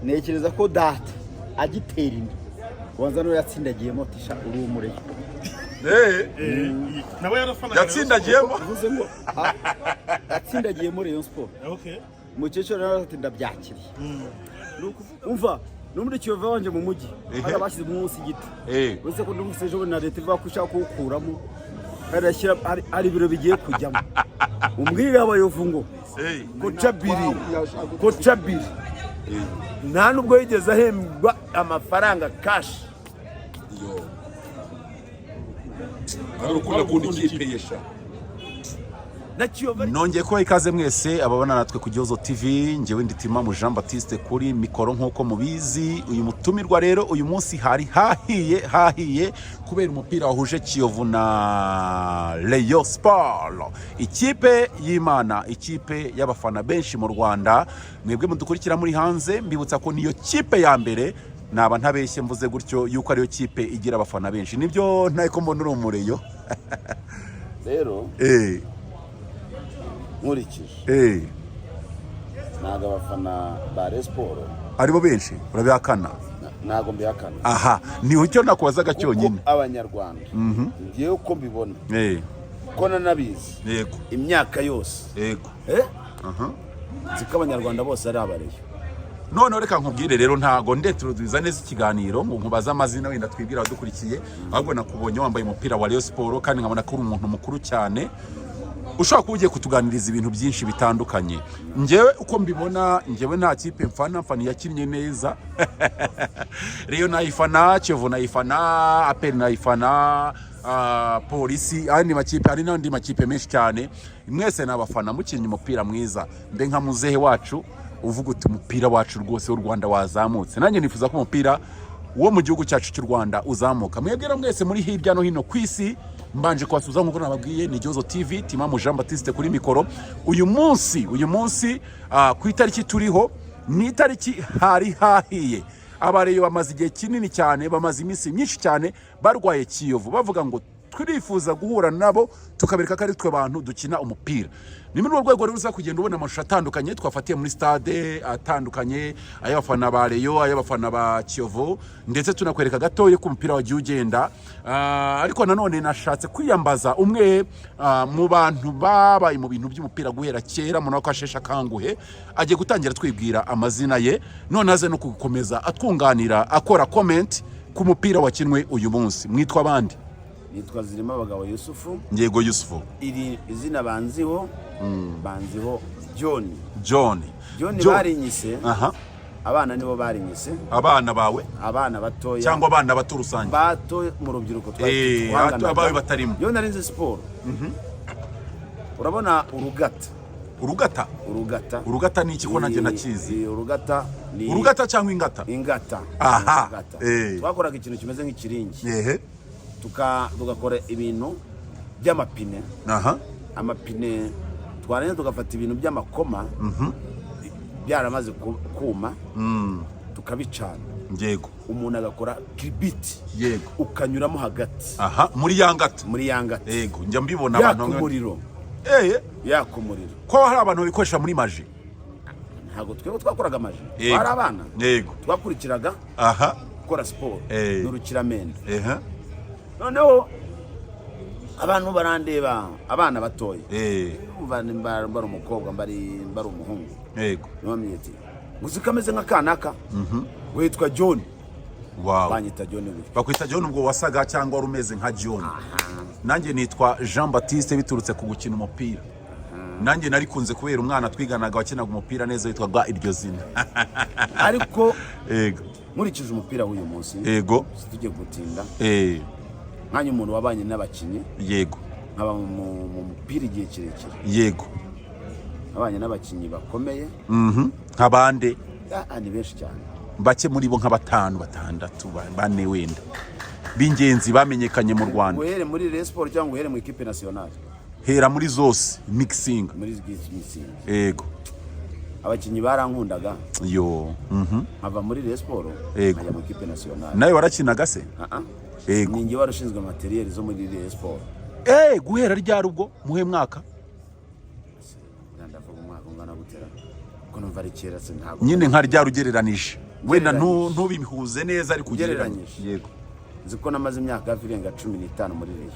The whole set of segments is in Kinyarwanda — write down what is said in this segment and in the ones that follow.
Ntekereza ko data agitera inda ubanza niwe yatsindagiyemo ati: "Sha, uri umureyo." Nawe yarafanaga. Yatsindagiyemo. Bivuze ngo yatsindagiyemo Rayon Sport. Umukecuru nawe ati: "Ndabyakiriye." Ni ukuvuga, umva, no muri Kiyovu wanjye mu mujyi hari abashyize munsi igiti. Uretse ko ndumvise ejo bundi na leta ivuga ko ishaka kuwukuramo, kandi hari ibiro bigiye kujyamo. Umbwirire abayovu ngo Coach Billy, Coach Billy nta nubwo yigeze ahembwa amafaranga cash. Yo, ari urukundo akunda ikipe ye sha. Na Kiyovu. Nongeye kubaha ikaze mwese ababona natwe ku Gihozo TV. Ngewe Nditimamu Jean Baptiste kuri mikoro nk'uko mubizi. Uyu mutumirwa rero, uyu munsi hari hahiye, hahiye kubera umupira wahuje Kiyovu na Rayon Sport, ikipe y'Imana, ikipe y'abafana benshi mu Rwanda. Mwebwe mudukurikira muri hanze, mbibutsa ko niyo kipe ya mbere, naba ntabeshye mvuze gutyo, yuko ariyo kipe igira abafana benshi. Nibyo, ntako mbona uri umureyo. Rero nkurikije, ntabwo abafana ba Rayon Sport aribo benshi, urabihakana? Ntabwo mbihakana. Aha ni icyo nakubazaga Kuko cyonyine. abanyarwanda, ngewe uko mbibona, ko nanabizi imyaka yose, nzi ko abanyarwanda bose ari abareyo. Noneho reka nkubwire rero, ntago ndeturuduza neza ikiganiro ngo nkubaze amazina, wenda twibwira abadukurikiye, ahubwo nakubonye wambaye umupira wa Rayon Sport kandi nkabona ko uri umuntu mukuru cyane ushobora kuba ugiye kutuganiriza ibintu byinshi bitandukanye. Njyewe uko mbibona, njyewe nta kipe mfana, mfana yakinnye neza. Rayon nayifana, Kiyovu nayifana, APR nayifana, Polisi, andi makipe, hari n'andi makipe menshi cyane. Mwese ni abafana mukinnye umupira mwiza. Mbe nka muzehe wacu uvuga uti: "Umupira wacu rwose w'u Rwanda wazamutse." Nanjye nifuza ko umupira wo mu gihugu cyacu cy'u Rwanda uzamuka. Mwebwe rero mwese muri hirya no hino ku isi, mbanje kubasuhuza. Nk'uko nababwiye, ni Gihozo TV, Timamu Jean Baptiste kuri mikoro. Uyu munsi, ku itariki turiho, ni itariki hari hahiye. Abareyo bamaze igihe kinini cyane, bamaze iminsi myinshi cyane barwaye Kiyovu, bavuga ngo: "Turifuza guhura nabo tukabereka ko ari twe bantu dukina umupira." Ni muri urwo rwego rero uza kugenda ubona amashusho atandukanye twafatiye muri stade atandukanye, ay'abafana ba Rayon, ay'abafana ba Kiyovu, ndetse tunakwereka gatoya ko umupira wagiye ugenda. Ariko nanone nashatse kwiyambaza umwe mu bantu babaye mu bintu by'umupira guhera kera, mu ko asheshe akanguhe. Agiye gutangira twibwira amazina ye, none aze no gukomeza atwunganira, akora comment ku mupira wakinwe uyu munsi. Mwitwa abandi? Nitwa Zirimo Abagabo Yusufu. Yego, Yusufu. Iri izina banziho John. John. John. John. Barinyise. Abana nibo barinyise. Abana bawe? Abana batoya. Cyangwa abana bato rusange? Bato mu rubyiruko twari twanganaga. Abawe batarimo. Yo nari nzi siporo, urabona urugata? Urugata? Urugata. Urugata ni iki ko nanjye nakizi? Urugata ni Urugata cyangwa ingata? Ingata. Urugata. Twakoraga ikintu kimeze nk'ikiringi, tugakora ibintu by'amapine. Amapine twarangiza tugafata ibintu by'amakoma byaramaze kuma, tukabicana. Umuntu agakora kiribiti, ukanyuramo hagati. Aha, muri ya ngata. Muri ya ngata. Yego, njya mbibona Yaka abantu bamwe. umuriro. Yaka umuriro. Ko hari abantu babikoresha muri magie? Ntabwo twebwe twakoraga magie. Twari abana. Twakurikiraga gukora siporo n'urukiramende. Noneho abantu barandeba, abana batoya. Umva, nimba mbari umukobwa, mbari umuhungu, ntibamenye ati: "Uzi ko ameze nka kanaka witwa John." Banyita John gutyo. Bakwita John, ubwo wasaga cyangwa wari umeze nka John. Nanjye nitwa Jean Baptiste biturutse ku gukina umupira. Nanjye narikunze kubera umwana twiganaga wakinaga umupira neza witwaga iryo zina. Ariko nkurikije umupira w'uyu munsi, tujye gutinda, nkanjye umuntu wabanye n'abakinnyi, nkaba mu mupira igihe kirekire, nabanye n'abakinnyi bakomeye. Nka bande? Ni benshi cyane. Bake muri bo, nka batanu, batandatu, bane wenda b'ingenzi bamenyekanye mu Rwanda. Uhere muri Rayon Sport cyangwa uhere mu ikipe nationale? Hera muri zose, mixing. Muri mitsingi. Abakinnyi barankundaga. Yo. Nkava muri Rayon Sport, nkajya mu ikipe nationale. Nawe warakinaga se? Ah, ah. Ni njye wari ushinzwe matériel zo muri Rayon Sport. Guhera ryari ubwo, muhe mwaka? Ndavuga umwaka ungana gutera ko numva ari kera se, ntabwo Nyine nka ryari ugereranije? Wenda Ugereranyije. ntubihuze neza, ariko ugereranyije. Ugereranyije. Yego. Nzi ko namaze imyaka hafi irenga 15 muri Rayon.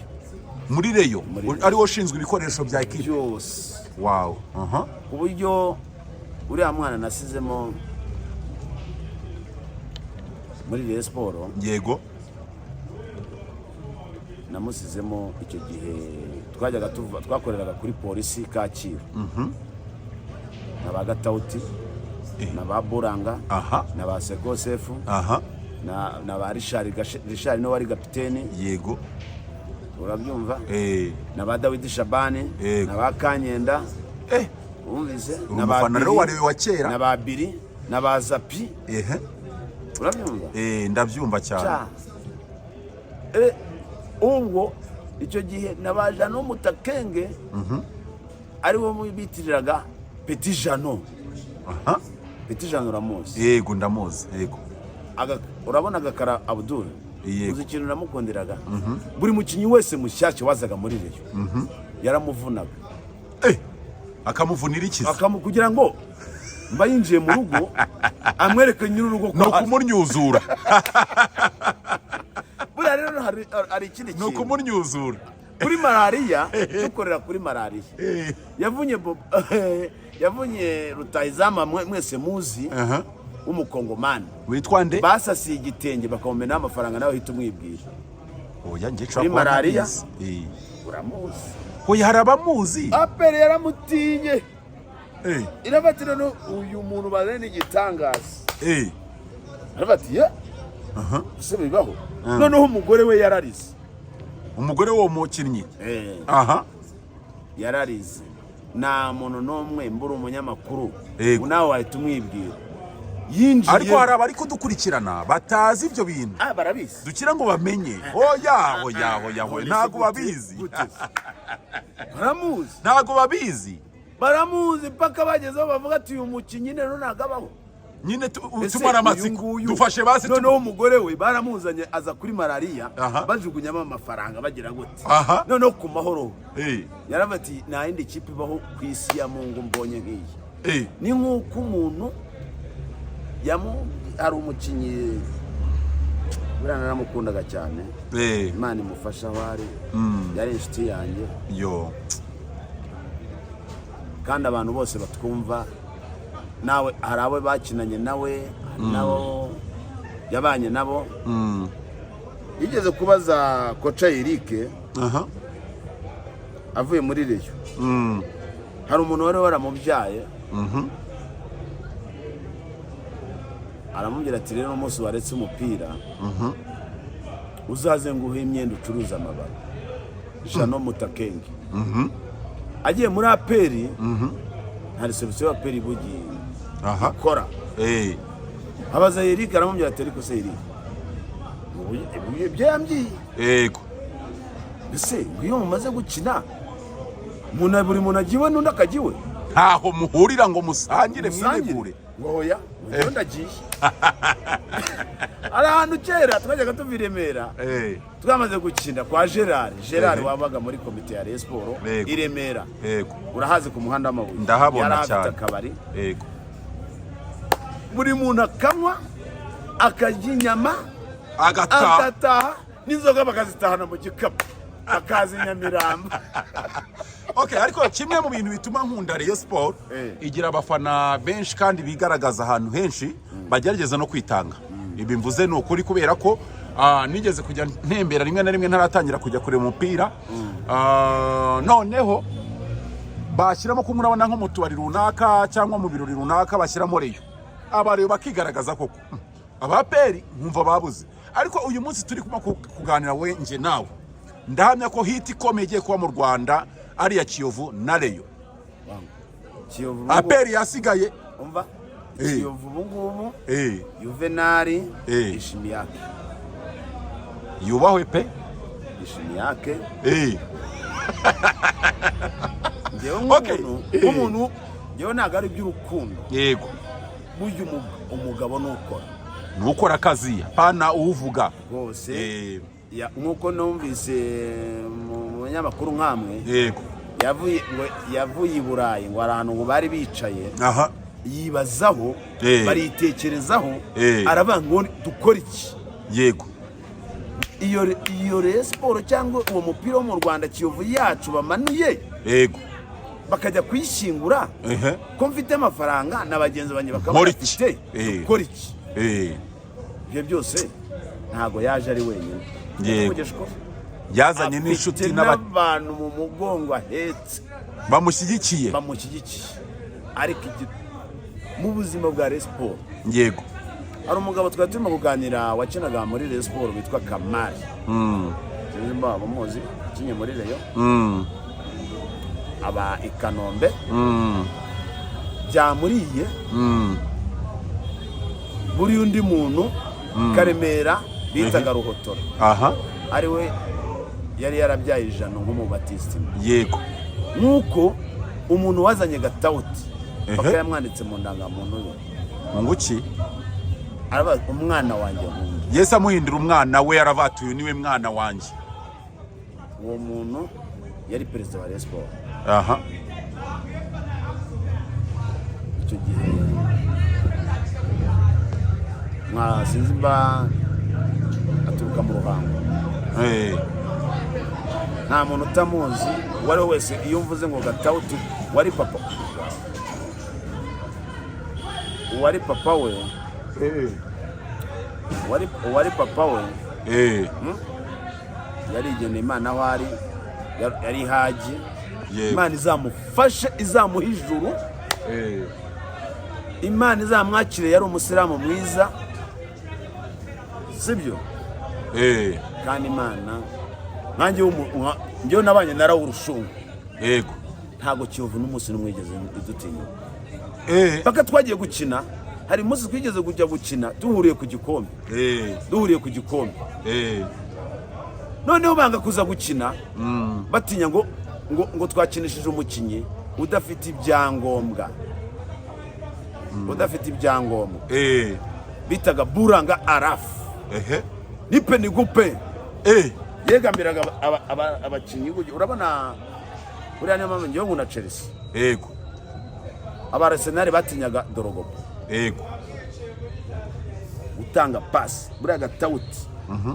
Muri Rayon? Muri Rayon. Ari wowe ushinzwe ibikoresho bya ekipe? Byose. Wow, aha. Ku buryo uriya mwana nasizemo muri Rayon Sport, namusizemo icyo gihe twajyaga tuva, twakoreraga kuri polisi Kacyiru na ba Gatawuti na ba Buranga na ba Sekosefu na ba Rishari. Rishari niwe wari kapiteni. Urabyumva? Eh. Na ba Dawidi Shabani na ba Kanyenda. Wumvise? Uri Na ba umufana rero Biri, wa Rayon wa kera. na ba Biri na ba Zapi. Urabyumva? Eh, ndabyumva cyane. Ca. Ubwo icyo gihe na ba Jano Mutakenge, ariwo bitiriraga Petit Jano. Petit Jano uramuzi? Yego, ndamuzi, yego. Urabona Agakara Abdul? Yego. Uzi ikintu namukundiraga? Buri mukinnyi wese mushyashya wazaga muri Rayon yaramuvunaga. Akamuvunira ikizi? Kugira ngo mba yinjiye mu rugo amwereke nyir'urugo ko Ni ahari. ukumunyuzura. Buriya rero hari ikindi Ni kintu. ukumunyuzura. Kuri malariya, dukorera kuri malariya, yavunye yavunye rutahizamu mwese muzi w'umukongomani. Witwa nde? Basasiye igitenge bakamumenaho amafaranga, nawe uhita umwibwira. Oya, njye Kuri nshobora kuba malariya? ntabizi. Uramuzi. Oya, hari abamuzi. APR yaramutinye, iravuga none uyu muntu bazanye n'igitangaza. Aravuga ati: "Ye, ese bibaho?" Noneho umugore we yararize. Umugore w'uwo mukinnyi? Yararize. Nta muntu n'umwe mbura umunyamakuru, nawe wahita umwibwira yinjiye. Ariko hari abari kudukurikirana batazi ibyo bintu. Ah, barabizi. Dukira ngo bamenye. Oya, oya, oya, oya, ntabwo babizi. Baramuzi. Ntabwo babizi. Baramuzi mpaka bagezeho bavuga ati: "Uyu mukinnyi rero ntabwo abaho." Nyine Ese tumara uyu amatsiko. nguyu, Dufashe basi noneho umugore we baramuzanye aza kuri malariya, bajugunyamo amafaranga bagira gute. Noneho ku mahoro yaravuga ati: "Nta yindi kipe ibaho ku isi ya Mungu mbonye nk'iyi." Ni nk'uko umuntu hari umukinnyi buriya naramukundaga cyane, Imana imufasha aho ari, yari inshuti yanjye. Yo. Kandi abantu bose batwumva, nawe hari abo bakinanye nawe, hari n'abo yabanye nabo. Yigeze kubaza coach Eric avuye muri Rayon, hari umuntu wari waramubyaye, aramubwira ati: "Rero umunsi waretse umupira uzaze nguhe imyenda ucuruza amabara." Jano Mutakenge agiye muri APR, nta réception ya APR ibugiye ikora. Abaza Eric, aramubwira ati: "Ariko se Eric, ubu ibyo yambwiye, ese ngo iyo mumaze gukina umuntu, buri muntu ajya iwe n'undi akajya iwe?" Ntaho muhurira ngo musangire? Musangire. Mwiregure. Ngo hoya, ngo ndagiye. Hari ahantu kera twajyaga tuva i Remera, twamaze gukina kwa Gerard. Gerard wabaga muri komite ya Rayon Sport i Remera. Urahazi ku muhanda w'amabuye? Ndahabona Yari afite cyane. akabari. Buri muntu akanywa, akarya inyama, agataha. Agataha n'inzoga bakazitahana mu gikapu, bakaza i Nyamirambo. Okay, ariko kimwe mu bintu bituma nkunda Rayon Sport, igira abafana benshi kandi bigaragaza ahantu henshi, bagerageza no kwitanga. Ibi mvuze ni ukuri, kubera ko nigeze kujya ntembera rimwe na rimwe ntaratangira kujya kureba umupira. Noneho bashyiramo ko murabona nko mu tubari runaka cyangwa mu birori runaka bashyiramo Rayon, abareyo bakigaragaza koko. Aba APR nkumva babuze. Ariko uyu munsi turi kuma kuganira we nje nawe, ndahamya ko hit ikomeye igiye kuba mu Rwanda ari iya Kiyovu na Rayon. Kiyovu ubu ngubu- APR yasigaye. Umva, Kiyovu ubu ngubu, Juvenali Ishimiyake. Yubahwe pe. Ishimiyake. Njyewe nk'umuntu, nk'umuntu njyewe ntabwo ari iby'urukundo. Burya umugabo nukora. Nukora akazi, pana uvuga. Rwose. Nk'uko numvise mu banyamakuru nk'amwe, yavuye, ngo yavuye i Burayi, ngo hari ahantu ngo bari bicaye. Yibazaho, baritekerezaho, aravuga ngo dukore iki? Iyo Rayon Sport cyangwa uwo mupira wo mu Rwanda, Kiyovu yacu bamanuye, bakajya kuyishyingura, ko mfite amafaranga na bagenzi banjye bakaba Nkora iki? bafite, dukora iki? Ibyo byose ntabwo yaje ari wenyine. Ndakuvugisha ukuri. Yazanye Afite n'inshuti n'abantu mu mugongo ahetse bamushyigikiye. Bamushyigikiye. Ariko mu buzima bwa Rayon Sport, hari umugabo twari turimo kuganira wakinaga muri Rayon Sport witwa Kamari. Sinzi niba waba umuzi, wakinnye muri Rayon, aba i Kanombe. Byamuriye. Buriya undi muntu Karemera bitaga Ruhotora, ariwe yari yarabyaye ijana nk'umubatisitimi, nk'uko umuntu wazanye Gatawuti paka yamwanditse mu ndangamuntu ye. Munguki? Aravuga umwana wanjye nkunda. Yesu amuhindura umwana we, yaravatuye niwe mwana wanjye. Uwo muntu yari perezida wa Rayon Sport icyo gihe. Mwa sinzi mba aturuka mu Ruhango. Nta muntu utamuzi uwo ari we wese iyo mvuze ngo Gatawuti wari papa, uwari papa we, uwari papa we yarigeneye Imana aho ari, yari haji. Imana izamufashe, izamuha ijuru. Imana izamwakire, yari umusilamu mwiza, sibyo? Kandi Imana nkanjye njyewe nabanye na Raoul Rushungu. Ntabwo Kiyovu n'umunsi n'umwe yigeze idutinya. Paka twagiye gukina, hari umunsi twigeze kujya gukina duhuriye ku gikombe. Duhuriye ku gikombe, noneho banga kuza gukina, batinya ngo twakinishije umukinnyi udafite ibyangombwa, udafite ibyangombwa. Bitaga Buranga Arafu. Nipe nigupe. Yegamiraga abakinnyi gutya. Urabona buriya niyo mpamvu ngewe nkunda Chelsea. Aba Arsenal batinyaga Drogba. Gutanga pasi, buriya Gatawuti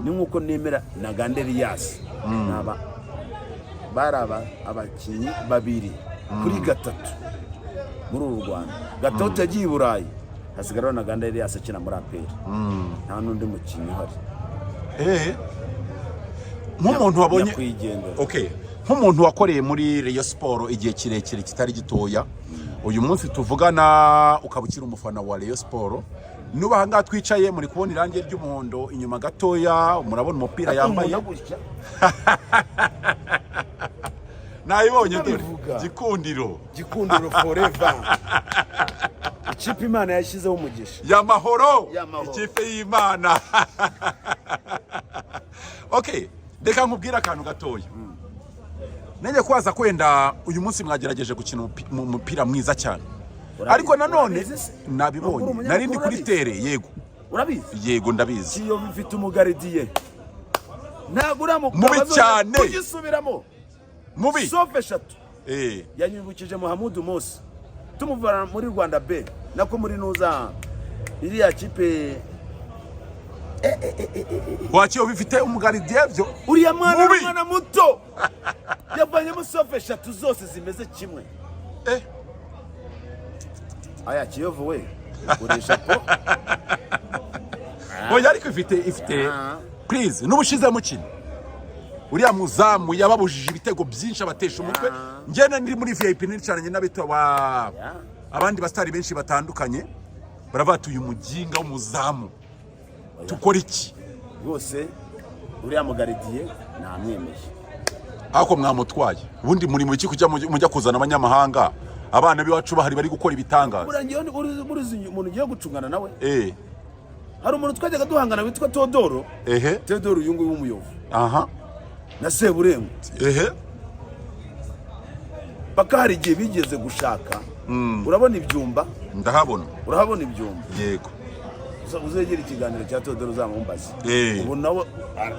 ni nk'uko nemera na Ganderiyasi, naba bari abakinnyi babiri kuri gatatu muri uru Rwanda. Gatawuti yagiye i Burayi, hasigaraho na Ganderiyasi akina muri APR, nta n'undi mukinnyi uhari. Nk'umuntu wabonye Nyakwigendera. Okay, nk'umuntu wakoreye muri Rayon Sport igihe kirekire kitari gitoya, uyu munsi tuvugana ukaba ukiri umufana wa Rayon Sport, nuba ahangaha twicaye muri kubona irangi ry'umuhondo inyuma gatoya, murabona umupira yambaye. Umuntu gutya. Nayibonye dore. Ndabivuga. Gikundiro. Gikundiro forever, ikipe Imana yashyizeho umugisha. Y'amahoro. Y'amahoro. Ikipe y'Imana. Okay, reka nkubwire akantu gatoya. Nanjye kwaza kwenda uyu munsi mwagerageje gukina umupira mwiza cyane, ariko nanone Urabizi se? nabibonye. Uri umunyamakuru, Nari ndi kuri urabizi? tere, yego. Urabizi? Yego, ndabizi. Kiyovu ifite umugaridiye, ntabwo uriya Mubi cyane. kugisubiramo. Mubi. Sauf eshatu. Yanyibukije Muhamudu Mose tumuvana muri Rwanda B, nako muri nuza iriya kipe. Wa Kiyovu ifite umugaridiye byo. Uriya mwana Mubi. Umwana muto yavanyemo sauf eshatu zose zimeze kimwe. Aya Kiyovu we ugurisha po. Oya, ariko ifite please, n'ubushize mukino uriya muzamu yababujije ibitego byinshi, abatesha umutwe. Njye ndi muri VIP nicaranye n'abitwa ba abandi basitari benshi batandukanye, baravuga ati uyu muginga w'umuzamu tukora iki? Rwose uriya mugaridiye namwemeye. Ariko mwamutwaye, ubundi muri mu ki kujya mujya kuzana abanyamahanga, abana b'iwacu bahari bari gukora ibitangaza? Buriya ngewe urizi umuntu ugiye gucungana nawe? Hari umuntu twajyaga duhangana witwa Teodoro. Teodoro uyu nguyu w'umuyovu na Seburengo. Paka hari igihe bigeze gushaka, urabona ibyumba? Ndahabona. Urahabona ibyumba? Yego. Uzegera ikiganiro cya Teodoro uzamumbaze. Ubu nawe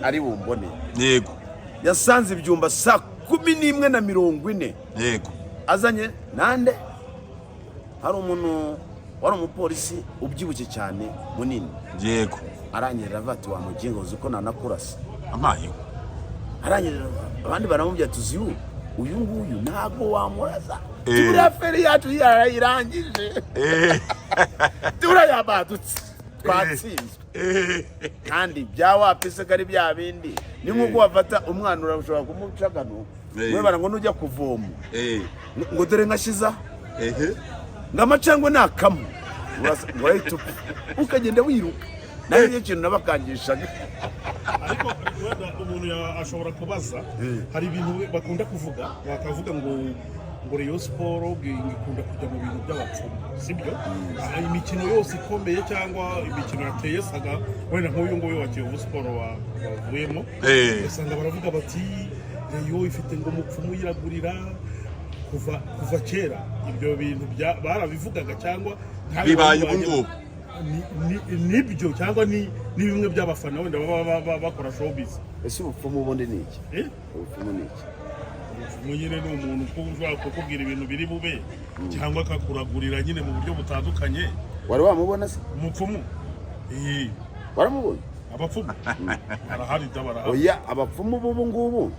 ari bumbone. Yasanze ibyumba saa 11:40. Azanye nande, hari umuntu Wari umupolisi ubyibushye cyane, munini. Arangirira avuga ati: "Wa mugingo, uzi ko nanakurasa?" Amaye. Arangirira, abandi baramubwira ati: "Uzi uyu nguyu ntabwo wamurasa." Turiya feri yacu yarayirangije. Turiya yabadutse, twatsinzwe. Kandi bya wapise ko ari bya bindi, ni nk'uko wafata umwana, urashobora kumuca agano. Webara ngo nujya kuvoma, ngo dore nkashiza, ngo amacangwe ni akamu, ngo urahita upfa, ukagenda wiruka. Nayo niyo kintu nabakangishaga. Ariko wenda umuntu ashobora kubaza, hari ibintu bakunda kuvuga, bakavuga ngo Rayon Sport ngo ikunda kujya mu bintu by'abapfumu, sibyo? Aha, imikino yose ikomeye cyangwa imikino yateye saga, wenda nk'uyu nguyu wa Kiyovu Sport wavuyemo, ugasanga baravuga bati Rayon ifite ngo umupfumu uyiragurira kuva kera. Ibyo bintu barabivugaga cyangwa ntawe Bibaye ubu wabibonye? ngubu. Nibyo cyangwa ni bimwe by'abafana wenda baba bakora showbiz? Ese ubupfumu ubundi ni iki? Eh? Ubupfumu ni iki? Umupfumu nyine ni umuntu ushobora kukubwira ibintu biri bube cyangwa akakuragurira nyine mu buryo butandukanye. Wari wamubona se? Umupfumu. Waramubonye? Abapfumu barahari da, barahari. Oya, abapfumu b'ubu ngubu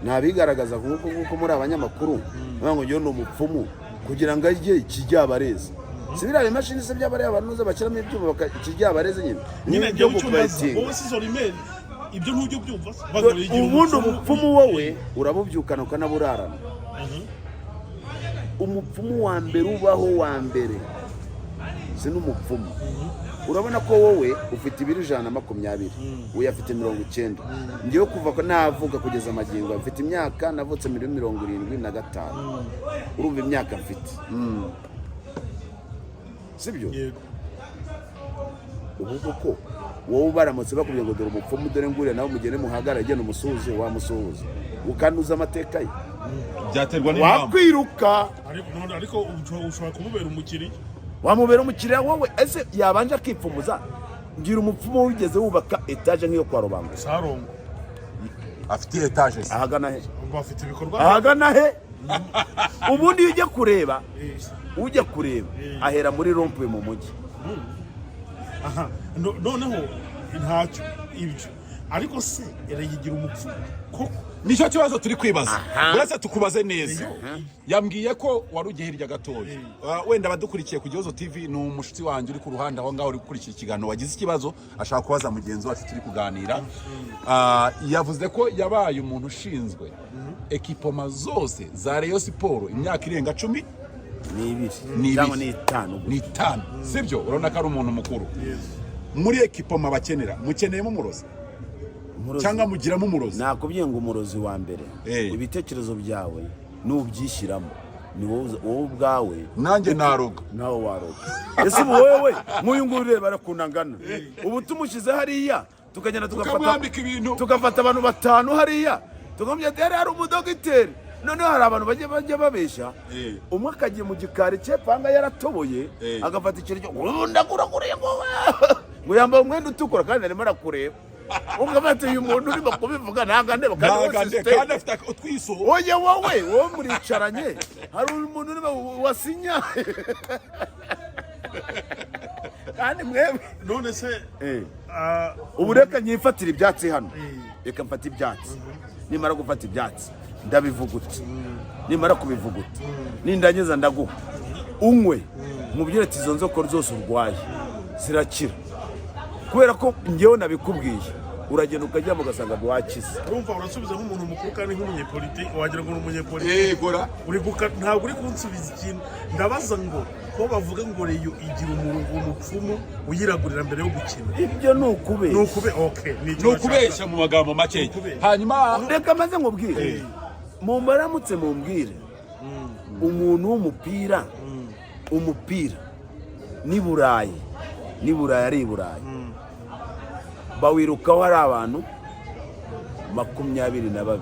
ntabigaragaza nk'uko nguko muri abanyamakuru bavuga ngo njyewe ni umupfumu, kugira ngo ajye ikiryabarezi. Si biriya bimashini se by'abariya abantu bashyiramo ibyuma ikiryabarezi nyine? Nyine Ni ibyo njyewe icyo mbaza, gufightinga. wowe si izo rimeri, ibyo ntujya ubyumva se? Bavuga ngo yigira Ubundi umupfumu. Ubupfumu wowe urabubyukana ukanaburarana. Umupfumu wa mbere ubaho wa mbere si n'umupfumu. Urabona ko wowe ufite ibiro 120, uyu afite 90. Ngewe kuva ko navuga kugeza amagingo mfite imyaka, navutse muri 75, urumva imyaka mfite, sibyo? Yego. Ubu koko wowe baramutse bakubwiye ngo dore umupfumu, dore nguriya, nawe mugende muhagarare, genda umusuhuze, wamusuhuza ukanduza amateka ye? Byaterwa n'impamvu. Wakwiruka. Ariko none, ariko ushobora kumubera umukiriya. Wamubera umukiriya wowe? Ese yabanje akipfumuza? Ngira umupfumu wigeze wubaka etaje nk'iyo kwa Rubangura. Sarongo. Afite etaje se? Ahagana he? Bafite ibikorwa. Ahagana he? Ubundi iyo ujya kureba, ujya kureba ahera muri rond-point mu mujyi. Aha. Noneho ntacyo ibyo, ariko se erayigira umupfumu koko? Nicyo kibazo turi kwibaza. Uretse tukubaze neza, yambwiye ko wari ugiye hirya gatoya. Wenda abadukurikiye ku Gihozo TV, ni umushuti wanjye uri ku ruhande aho ngaho uri gukurikira ikiganiro, wagize ikibazo ashaka kubaza mugenzi wacu turi kuganira. Yavuze ko yabaye umuntu ushinzwe équipement zose za Rayon Sport imyaka irenga 10 Ni ibiri. Ni Cyangwa ibiri. ni itanu gusa. Ni itanu, sibyo? Urabona ko ari umuntu mukuru. Muri équipement bakenera, mukeneyemo umurozi? Cyangwa mugiramo umurozi? Nakubwiye ngo umurozi wa mbere, ibitekerezo byawe nubyishyiramo, ni wowe ubwawe. Nanjye naroga. Nawe waroga. Ese ubu wowe nk'uyu nguyu ureba arakunda angana, ubu tumushyize hariya tukagenda tugafata Tukamwambika ibintu. Tugafata abantu batanu hariya, tukamubwira ati hariya hari umudogiteri. Noneho hari abantu bajya babeshya. Umwe akajya mu gikari cye, panga yaratoboye, agafata ikintu cyo ngo ndaguraguriye, ngo yambaye umwenda utukura kandi arimo arakureba, ukabata uyu muntu urimo kubivuga ntabwo andeba kandi Ntabwo wese ande sitade. Kandi afite utwiso. Oya, wowe muricaranye, hari umuntu urimo wasinya kandi mwebwe. None se Ubu reka nyifatire ibyatsi hano, reka mfate ibyatsi. Nimara gufata ibyatsi ndabivuguta, nimara kubivuguta nindangiza ndaguha unywe, mubwire ati izo nzoka zose urwaye zirakira, kubera ko njyewe nabikubwiye. Uragenda ukaryama ugasanga wakize. Urumva urasubiza nk'umuntu mukuru kandi nk'umunyepolitiki, wagira ngo ni umunyepolitiki. Yegora. Uri guka, ntabwo uri kunsubiza ikintu. Ndabaza ngo ko bavuga ngo Rayon igira umupfumu uyiragurira mbere yo gukina? Ibyo ni ukubeshya. Ni ukube, okay, ni icyo Ni ukubeshya mu magambo make. Ukubeshya. Hanyuma Reka maze nkubwire, mumbaramutse mumbwire umuntu w'umupira, umupira ni Burayi, ni Burayi, ari i Burayi bawirukaho hari abantu 22,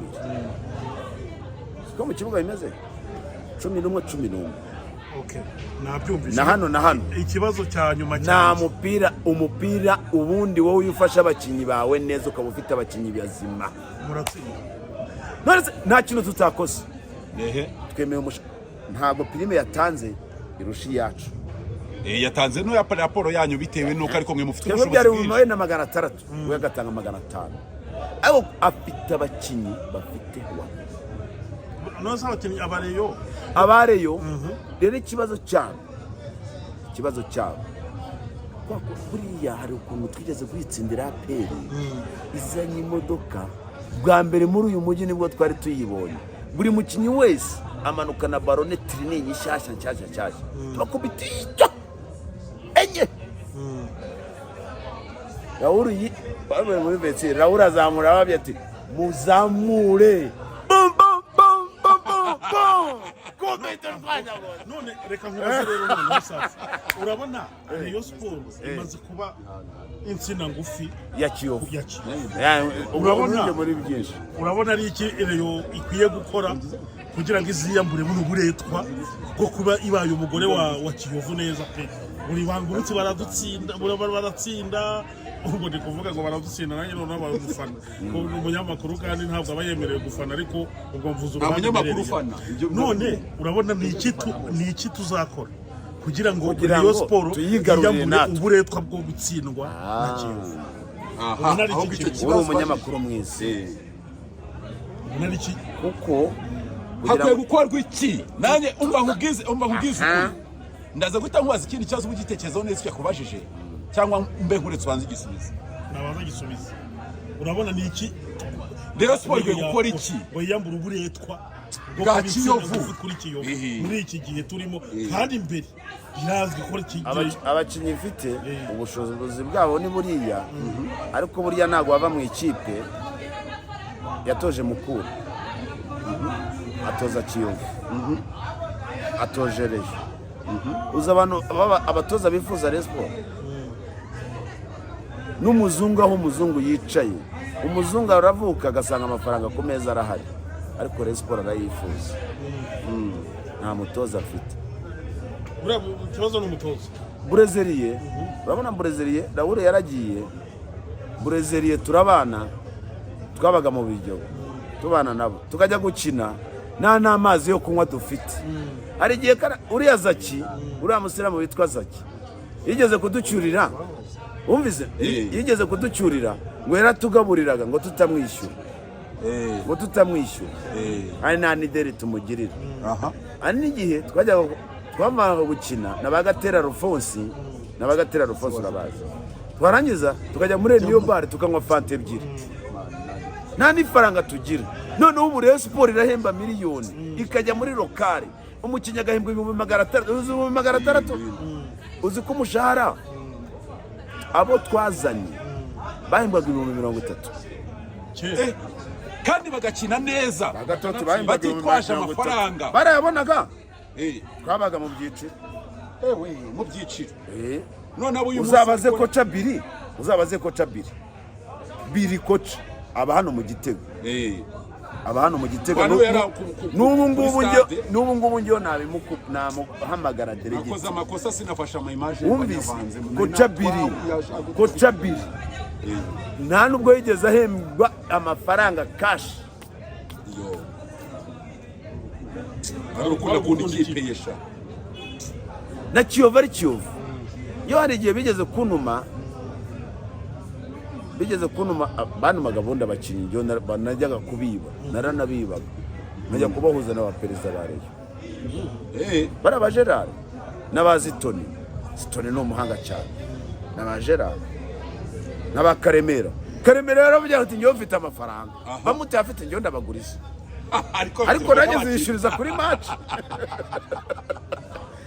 siko mu kibuga bimeze? 11, 11. Okay, nabyumvise. Na hano, na hano. Ikibazo cya nyuma Nta cyanjye. mupira, umupira ubundi wowe iyo ufashe abakinnyi bawe neza, ukaba ufite abakinnyi bazima, Muratsinda. None se nta kintu tutakoze? Ehe. Twemeye ntabwo prime yatanze irusha iyacu. Yatanze no raporo yanyu bitewe n'uko ariko mwe mufite Twebwe byari ubushobozi ibihumbi bwinshi. 600, we agatanga 500, ariko afite abakinnyi bafite wa None se abakinnyi abareyo? Abareyo rero, ikibazo cyabo kwa ko buriya hari ukuntu twigeze kwitsindira APR izanye imodoka bwa mbere muri uyu mujyi, nibwo twari tuyibonye. Buri mukinnyi wese amanuka na barone tiriningi nshyashya nshyashya nshyashya, tubakubita icyo enye. Rahuru bavuye muri vestiaire, Rahuru azamura ababye ati: "Muzamure." Bum, bum, bum, bum, bum, bum. Kubita urwanya rwose. None reka nkubaze rero noneho sasa, urabona Rayon Sport imaze kuba insina ngufi ya Kiyovu. Ya Kiyovu. Urabona muri byinshi. Urabona ari iki Rayon ikwiye gukora kugira ngo iziyambure buno buretwa bwo kuba ibaye umugore wa Kiyovu neza pe? Buri bangurutse baradutsinda, baratsinda. Ubwo ndi kuvuga ngo baradutsinda, nanjye noneho baradufana. Ni umunyamakuru kandi ntabwo aba yemerewe gufana, ariko ubwo mvuze Nta uruhande munyamakuru mbereyemo. ufana. Ibyo- None urabona ni iki tuzakora kugira ngo Kugira Rayon ngo Sport tuyigarurire yiyambure natwe. uburetwa bwo gutsindwa na Kiyovu? Aha, Ubona ari ahubwo iki icyo kintu? Uri kibazo umunyamakuru mwiza. Ubona ari iki? Kuko kugira Hakwiye ngo gukorwa iki? Nanjye umva nkubwize ukuri, ndaza guhita nkubaza ikindi kibazo uba ugitekerezaho neza icyo yakubajije, cyangwa mbe nkuretse ubanze igisubizo. Nabanza gisubiza. Urabona ni iki Rayon Sport ikwiye gukora iki? Ngo yiyambure uburetwa bwo Bwa kuba insina Kiyovu. ngufi kuri Kiyovu Ihi. muri iki gihe turimo, kandi imbere birazwi ko iki gihe Abakinnyi mfite ubushobozi bwabo ni buriya, ariko burya ntabwo bava mu ikipe yatoje Mukura, atoza Kiyovu, atoje Rayon. Uzi abantu abatoza bifuza Rayon Sport n'umuzungu, aho umuzungu yicaye, umuzungu aravuka agasanga amafaranga ku meza arahari, ariko Rayon Sport arayifuza. Nta mutoza afite. Buriya ikibazo ni umutoza. Burezeriye, urabona Burezeriye, Raoul yaragiye. Burezeriye turabana, twabaga mu biryo, tubana nabo, tukajya gukina nta n'amazi yo kunywa dufite. Hari igihe uriya Zaki, uriya musilamu witwa Zaki yigeze kuducyurira, wumvise? Yigeze kuducyurira ngo yaratugaburiraga ngo tutamwishyura, ngo tutamwishyura, hari nta n'ideni tumugirira. Hari n'igihe twajyaga twamaraga gukina na ba Gatera Rufonsi, na ba Gatera Rufonsi urabazi, twarangiza tukajya muri niyo bare tukanywa fanta ebyiri, nta n'ifaranga tugira. Noneho ubu Rayon Sport irahemba miliyoni, ikajya muri locale, umukinnyi agahembwa 600,000. Uzi 600,000? Uzi ko umushahara abo twazanye bahembwaga 30,000? Kera. Kandi bagakina neza. Bagatatu bahembwaga ibihumbi Batitwaje 30,000. amafaranga. Barayabonaga. Twabaga mu byiciro. Ewe, mu byiciro. None abo uyu munsi Uzabaze koca Biri, uzabaze koca Biri, Biri koca aba hano mu Gitego. Aba hano mu Gitego. Hano yari N'ubu kuri ngubu stade. N'ubu ngubu njyewe namuhamagara Nakoze deregiti. amakosa, sinafashe ama image. Wumvise koca Biri? Koca Biri nta nubwo yigeze ahembwa amafaranga cash. Yo, ari ukunda akunda ikipe ye sha. Na Kiyovu, ari Kiyovu iyo hari igihe bigeze kuntuma, bantumaga ubundi abakinnyi, njyewe najyaga kubiba, naranabibaga, nkajya kubahuza n'aba perezida ba Rayon. Bariya ba Gerard n'aba Zitoni. Zitoni ni umuhanga cyane, n'aba Gerard n'aba Karemera. Karemera yaravugira ati: "Njyewe mfite amafaranga, bamuteye afite, njyewe ndabaguriza." Ariko nanjye zishyuriza kuri match.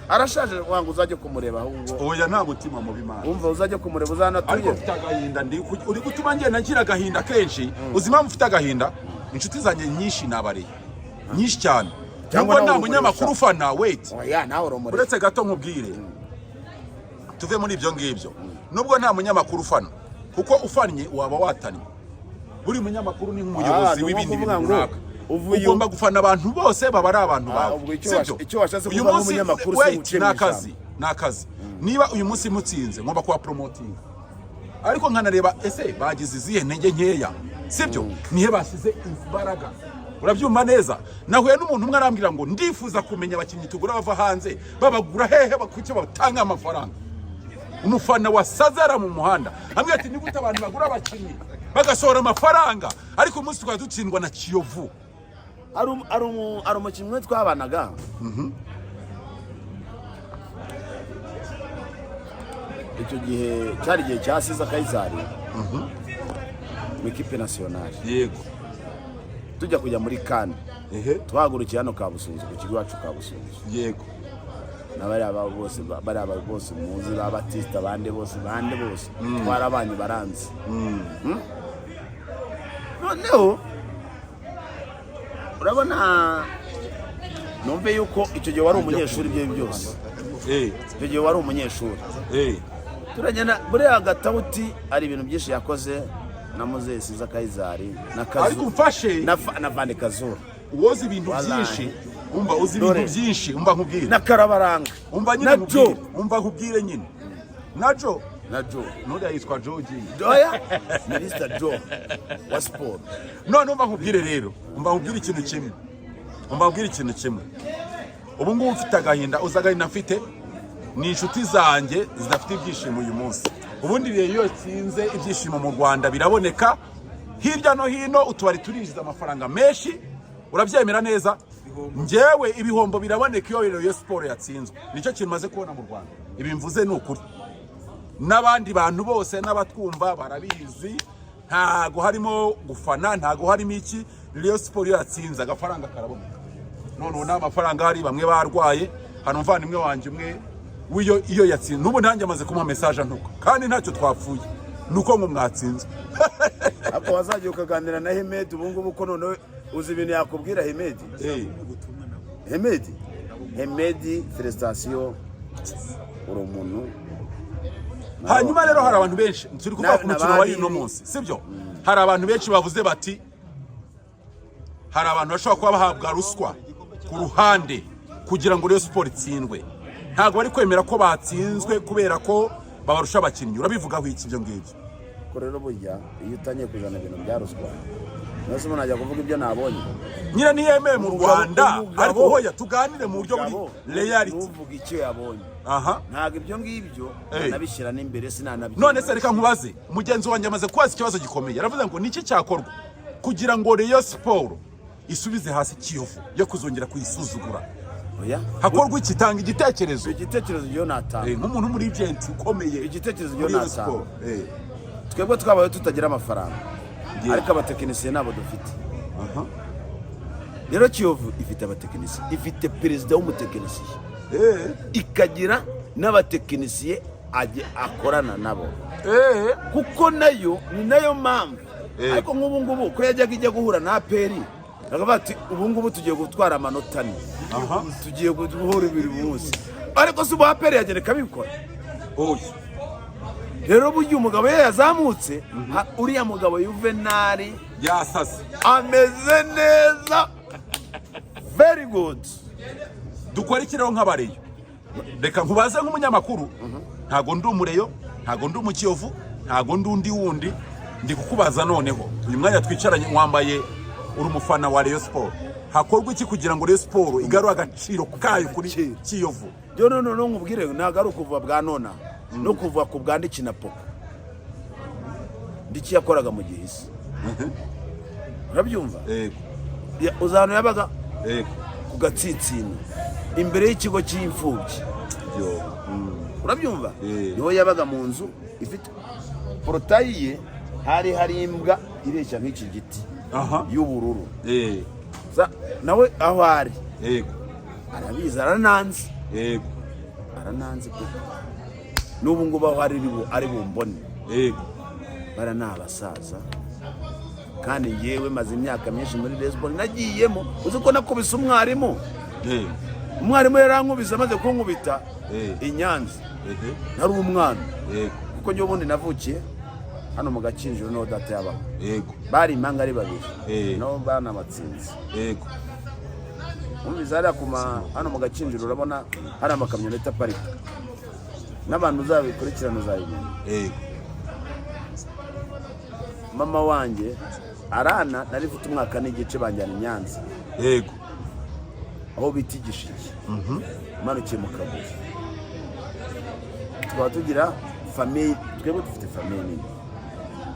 Arashaje wanga, uzajye kumureba ahubwo. Oya, nta mutima mubi mana. Wumva, uzajye kumureba, Ariko uzanatuye. mfite agahinda, uri gutuma ngenda ngira agahinda kenshi. Uzi impamvu mfite agahinda? Inshuti zanjye nyinshi ni abareyo, nyinshi cyane. Cyangwa Nubwo nawe nta munyamakuru ufana, wait. Oya, nawe urumureba. Uretse gato nkubwire, tuve muri ibyo ngibyo. Nubwo nta munyamakuru ufana, kuko ufannye waba watannye, buri munyamakuru ni Ah, nk'umuyobozi ni nko w'ibindi kuvuga bintu ngo runaka. Ugomba gufana abantu bose, baba ari abantu bawe. Ubwo icyo Sibyo? icyo washatse Uyu kuvuga munsi nk'umunyamakuru, wait, simuciye ni mu akazi, ni akazi. Niba uyu munsi mutsinze, ngomba kuba promoting, ariko nkanareba ese bagize izihe ntege nkeya, sibyo? Nihe bashyize imbaraga? Urabyumva neza? Nahuye n'umuntu umwe arambwira ngo ndifuza kumenya abakinnyi tugura bava hanze babagura hehe, kuki batanga amafaranga. Umufana wa sazara mu muhanda ambwira ati ni gute abantu bagura abakinnyi bagasohora amafaranga, ariko uyu munsi tukaba dutsindwa na Kiyovu. Hari umukinnyi umwe twabanaga, icyo gihe cyari igihe cya Siza Kayizari mu ikipe nationale. Tujya kujya muri CAN, twahagurukiye hano Kabusunzu, ku kigo iwacu Kabusunzu. Na bariya bose, bariya bose muzi, ba Batista, bande bose, bande bose twarabanye, baranzi. Noneho urabona, numve yuko icyo gihe wari umunyeshuri, ibyo byose, icyo gihe wari umunyeshuri. Turagenda, buriya Gatawuti hari ibintu byinshi yakoze na Muzehe Siza Kayizari na Ariko Kazu umfashe na Vande Kazura. Wozi ibintu Wallahi. byinshi, umva, uzi ibintu Dore. byinshi, umva nkubwire. Na Karabaranga. Umva nyine na nkubwire. Joe. Umva nkubwire nyine, na Joe. Na Joe. Nuriya yitwa Joe G. Oya, Minisita Joe wa siporo. None umva nkubwire rero, umva nkubwire ikintu kimwe, umva nkubwire ikintu kimwe. Ubu ngubu mfite agahinda. Uzi agahinda mfite? Ni inshuti zanjye zidafite ibyishimo uyu munsi. Ubundi ibihe iyo yatsinze, ibyishimo mu Rwanda biraboneka hirya no hino, utubari turinjiza amafaranga menshi. Urabyemera neza? Njyewe ibihombo biraboneka iyo Rayon Sport yatsinzwe. Nicyo kintu maze kubona mu Rwanda. Ibi mvuze ni ukuri, n'abandi bantu bose n'abatwumva barabizi. Ntago harimo gufana, ntago harimo iki. Rayon Sport iyo yatsinze, agafaranga karaboneka. None ubu nta mafaranga ahari, bamwe barwaye. Hano umuvandimwe wanjye umwe w'iyo iyo yatsinze, n'ubu nanjye amaze kumuha message antuka, kandi ntacyo twapfuye, ni uko ngo mwatsinzwe. Ariko wazajya ukaganira na Hemedi ubu ngubu, ko noneho uzi ibintu yakubwira Hemedi. Hemedi, Hemedi, félicitations, uri umuntu. Hanyuma rero hari abantu benshi turi kuvuga ku na mukino wari uno Babiri. munsi, sibyo? Hari abantu benshi bavuze bati hari abantu bashobora kuba bahabwa ruswa ku ruhande kugira ngo Rayon Sport itsindwe. Ntabwo bari kwemera ko batsinzwe kubera ko babarusha abakinnyi. Urabivugaho iki ibyo ngibyo? Ko rero burya iyo utangiye kuzana ibintu bya ruswa, nose umuntu ajya kuvuga ibyo nabonye. Nyine ntiyemewe mu Rwanda. Ariko hoya, tuganire mu buryo buri Umugabo reality. Nuvuga icyo yabonye. Ntabwo ibyo ngibyo nabishyira n'imbere, sinanabyo. None se reka nkubaze, mugenzi wanjye amaze kubaza ikibazo gikomeye. Aravuze ngo niki cyakorwa kugira ngo Rayon Sport isubize hasi Kiyovu yo kuzongera kuyisuzugura? Oya. Hakorwa iki? Tanga igitekerezo. Igitekerezo iyo natanga, Nk'umuntu muri agent ukomeye igitekerezo iyo muri Rayon natanga, Sport. Twebwe twabaye tutagira amafaranga, ariko abatekinisiye nabo dufite. Rero Kiyovu ifite abatekinisiye, ifite perezida w'umutekinisiye, ikagira n'abatekinisiye akorana nabo, kuko nayo ni nayo mpamvu. Ariko nk'ubu ngubu ko yajyaga ijya guhura na APR, bakavuga ati ubu ngubu tugiye gutwara amanota 4, tugiye guhura buri munsi, ariko si ubu APR yagenda ikabikora. Oya. Rero burya umugabo iyo yazamutse, uriya mugabo Yuvenali Yasaze. ameze neza, very good. Dukora iki rero nk'abareyo? Reka nkubaze nk'umunyamakuru. Ntago ndi umureyo, ntago ndi umukiyovu, ntago ndi undi wundi. Ndi kukubaza noneho uyu mwanya twicaranye, wambaye, uri umufana wa Rayon Sport. Hakorwa iki kugira ngo Rayon Sport igarure agaciro kayo kuri Agaciro. Kiyovu? Byo none no nkubwire, ntabwo ari ukuva bwa nona no kuva ku bwa Ndiki na Poko. Ndiki yakoraga mu Gihisi, urabyumva? Yego. Uzi ahantu yabaga? Yego. Ku Gatsinsino, imbere y'ikigo cy'imfubyi. Yo. Urabyumva? Eh. Niho yabaga, mu nzu ifite portail ye, hari imbwa ireshya nk'iki giti y'ubururu. Nawe aho ari arabizi, arananzi. Arananzi pe. N'ubu ngubu aho ari ari bumbone. Bara ni abasaza, kandi ngewe maze imyaka myinshi muri Lesbon nagiyemo. Uzi ko nakubise umwarimu? Umwarimu yarankubise, amaze kunkubita i Nyanza, nari umwana, kuko njyewe ubundi navukiye hano mu Gakinjiro, niho data yabaho. Bari impanga ari babiri, nabo banabatsinze. Wumvise hariya kuma hano mu Gakinjiro, urabona hari amakamyoneti aparika n'abantu, uzabikurikirana uzabimenya. Mama wanjye arana, nari mfite umwaka n'igice, banjyana i Nyanza, aho bita Igishiki, manukiye mu Kabuye. Tukaba tugira famille, twebwe dufite famille nini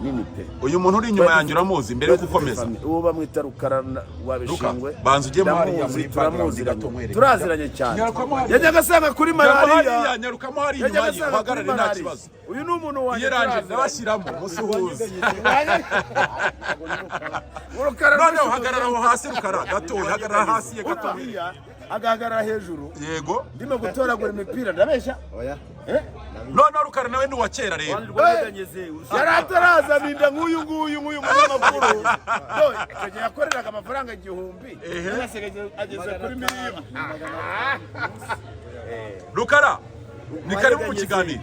nini pe. Uyu muntu uri inyuma yanjye uramuzi? Mbere yo gukomeza. Uwo bamwita Rukara wa Bishingwe. Ruka, banza ujye mo hariya Ndamuzi, muri background turamuziranye. gato nkwereke. Turaziranye cyane. Nyarukamo hariya. Yajyaga asanga kuri Nyarukamo malariya. hariya, nyarukamo hariya Yajyaga inyuma ye, asanga kuri uhagarare nta malariya. kibazo. Uyu ni umuntu wanjye, Iyeranje turaziranye. ndabashyiramo musuhuze. Rukara. Noneho hagarara aho hasi, Rukara, gatoya, hagarara hasi ye gatoya. Uriya agahagarara hejuru. Ndimo gutoragura imipira, ndabeshya? Oya. Eh? Noneho Rukara nawe ni uwa kera rero. Rwanyeganyeze. Yari atarazana inda nk'uyu nguyu, nk'uyu munyamakuru. No, icyo gihe yakoreraga amafaranga 1000, none asigaye ageze kuri miliyoni. Rukara, ni karibu mu kiganiro.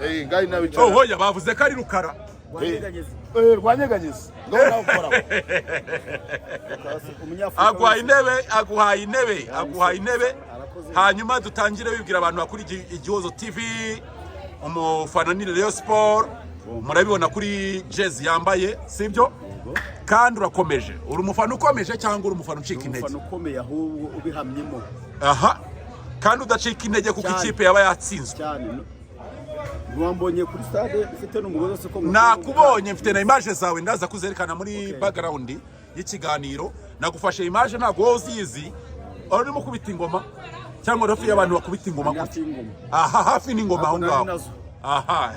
Eh, ngaho nawe icara. Oh, hoya, bavuze ko ari Rukara. Rwanyeganyeze. Eh, Rwanyeganyeze, ngaho nawe ukoraho. Umunyafurika. Aguhaye intebe, aguhaye intebe, aguhaye intebe. Hanyuma dutangire wibwira abantu bakuri Igihozo TV. Umufana ni Rayon Sport, murabibona kuri jezi yambaye, sibyo? Kandi urakomeje, uri umufana ukomeje cyangwa uri umufana ucika intege? Umufana ukomeye, ahubwo ubihamyemo. Aha, kandi udacika intege kuko Cyane. ikipe yaba yatsinzwe. Cyane. Ntiwambonye kuri stade ufite n'umugozi wose ko Nakubonye, mfite na image zawe, ndaza kuzerekana muri background y'ikiganiro. Nagufashe image, ntabwo wowe uzizi, urimo kubita ingoma cyangwa hafi y'abantu bakubita ingoma Hafi gutya. y'ingoma. Aha, hafi n'ingoma aho Ntabwo nari ngaho. nazo. Aha.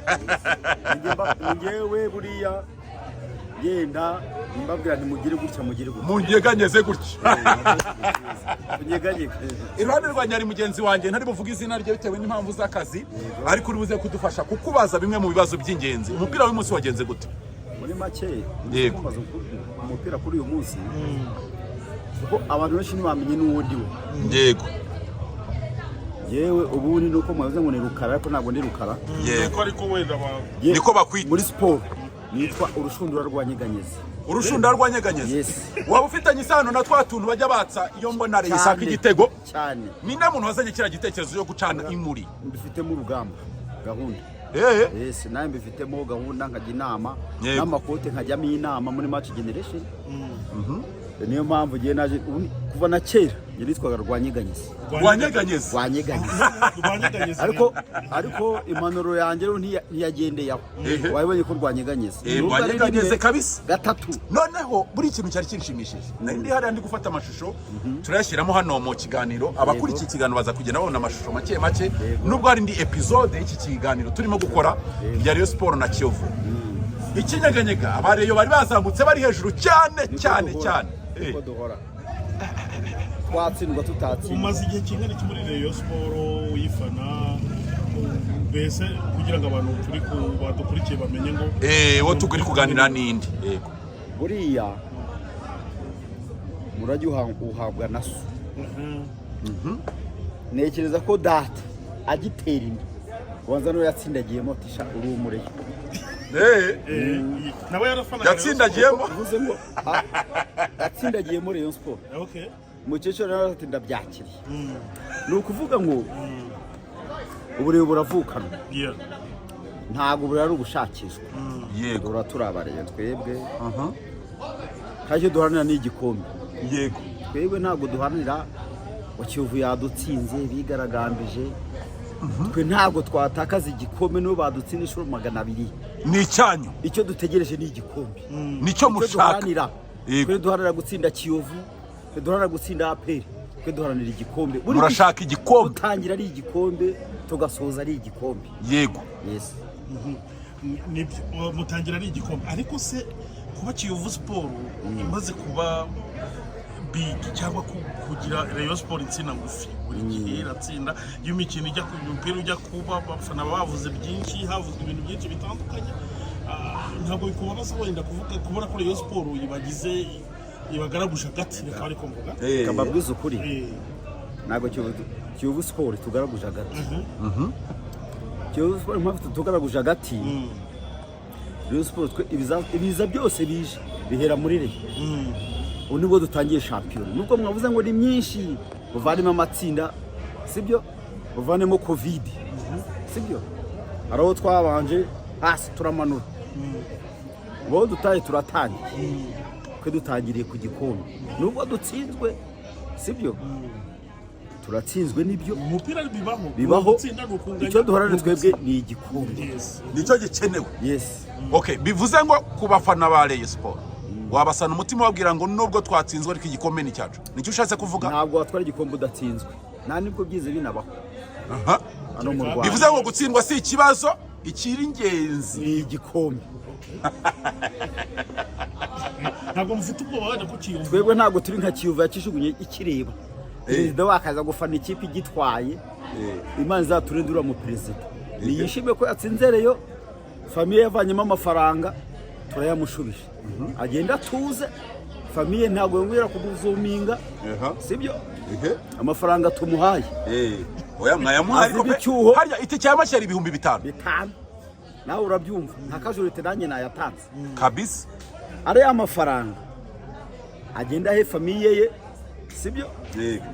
Njyewe buriya genda mbabwira nti mugire gutya, mugire gutya. Munyeganyeze gutya. Tunyeganyege. Iruhande rwanjye hari mugenzi wanjye ntari buvuge izina rye bitewe n'impamvu z'akazi, ariko uri buze kudufasha kukubaza bimwe mu bibazo by'ingenzi. Umupira w'umunsi wagenze gute? Muri make, Yego. kubaza umupira kuri uyu munsi, kuko abantu benshi ntibamenye n'uwo ndi we. Yewe, ubundi ni uko mwavuze ngo ni Rukara, ariko ntabwo ndi Rukara. Ko ariko wenda ba Niko bakwita. Muri siporo nitwa Urushundura rwa Nyeganyezi. Urushundura rwa Nyeganyezi. Yes. Waba ufitanye isano na twa tuntu bajya batsa iyo mbona isaka Cyane. igitego? Cyane. Ni nde muntu wazanye kiriya gitekerezo cyo gucana imuri? Mbifitemo urugamba, gahunda. Yes, nawe mbifitemo gahunda, nkajya inama n'amakote, nkajyamo inama muri Match Generation. Niyo mpamvu ngiye naje kuva na kera njye nitwaga Rwanyeganyezi. Rwanyeganyezi. Rwanyeganyezi. Rwanyeganyeze. Ariko impanuro yanjye rero ntiyagendeye aho. Wabibonye ko Rwanyeganyezi. Nubwo ari Rwanyeganyeze rimwe, kabisa. Gatatu. Noneho buri kintu cyari kinshimishije, nari ndi hariya ndi gufata amashusho, turayashyiramo hano mu kiganiro. Abakurikiye ikiganiro baza kugenda babona amashusho make make, nubwo hari indi episode y'iki kiganiro turimo gukora ya Rayon Sport na Kiyovu. Ikinyeganyega, abareyo bari bazamutse, bari hejuru cyane cyane cyane. Niko duhora, twatsindwa tutatsindwa. Umaze igihe kingana iki muri Rayon Sport uyifana, mbese kugira ngo abantu turi ku badukurikiye bamenye ngo Uwo turi kuganira n'indi, yego. Buriya murajya uhabwa na so. Ntekereza ko data agitera inda ubanza niwe yatsindagiyemo ati: "Sha, uri umureyo." Nawe yarafanaga Rayon Yatsindagiyemo. Bivuze ngo yatsindagiyemo Rayon Sport. Sport. Umukecuru nawe ati: "Ndabyakiriye." Ni ukuvuga ngo ubureba buravukanwa. Ntabwo buri ari ubushakishwa. Duhora turabareye twebwe, kandi icyo duharanira ni igikombe. Twebwe ntabwo duharanira ngo Kiyovu yadutsinze bigaragambije. Twe ntabwo twatakaza igikombe n'ubu badutsinda inshuro 200. Ni icyanyu. Icyo dutegereje ni igikombe. Nicyo Icyo mushaka. duharanira. Twe duharanira gutsinda Kiyovu, twe duharanira gutsinda APR, twe duharanira igikombe. Buri Murashaka igikombe. Dutangira ari igikombe, tugasoza ari igikombe. Yes. Nibyo, mutangira ari igikombe, ariko se kuba Kiyovu Sport imaze kuba big cyangwa kugira Rayon Sport insina ngufi, buri gihe iratsinda, iyo imikino ijya ku umupira ujya kuba, abafana baba bavuze byinshi, havuzwe ibintu byinshi bitandukanye. Ntabwo bikubabaza wenda kuvuga kubona ko Rayon Sport ibagize, ibagaraguje agati, reka ariko mvuga? Reka mbabwize ukuri. Ntabwo Kiyovu Sport tugaraguje agati. Kiyovu Sport, impamvu tugaraguje agati, Rayon Sport twe ibiza byose bije bihera muri Rayon. Ubu nibwo dutangiye shampiyona, nubwo mwavuze ngo ni myinshi, muvanemo amatsinda, sibyo? Muvanemo COVID, sibyo? Hari aho twabanje hasi turamanura. Ubu dutaye turatangiye, twe dutangiriye ku gikombe nubwo dutsinzwe, sibyo? Turatsinzwe nibyo. Umupira bibaho. Bibaho. Gutsinda ni ukunganya, Icyo duharanira ni twebwe ni igikombe. Yes. Nicyo gikenewe. Yes. Okay, bivuze ngo ku bafana ba Rayon Sport wabasana umutima, ubabwira ngo nubwo twatsinzwe ariko igikombe ni cyacu, nicyo ushatse kuvuga? Ntabwo watwara igikombe udatsinzwe, nta nibwo byize binabaho hano mu Rwanda. Bivuze ngo gutsindwa si ikibazo, ikiri ingenzi Ni igikombe. Ntabwo mufite ubwoba wenda ko Kiyovu Twebwe ntabwo turi nka Kiyovu yakijugunye ikireba perezida wakaza gufana ikipe igitwaye. Imana izaturinde uriya mu perezida. Niyishime ko yatsinze Rayon, famille yavanyemo amafaranga turayamushubije, agenda atuze. Famille ntabwo yongera kumuzuminga, sibyo? Amafaranga tumuhaye Oya, mwayamuhaye ariko Aziba pe icyuho. Harya itike ya make yari 5000. 5000, nawe urabyumva, nka kajurite nanjye nayatanze. Kabisa. Ariya mafaranga agenda ahe famille ye, sibyo?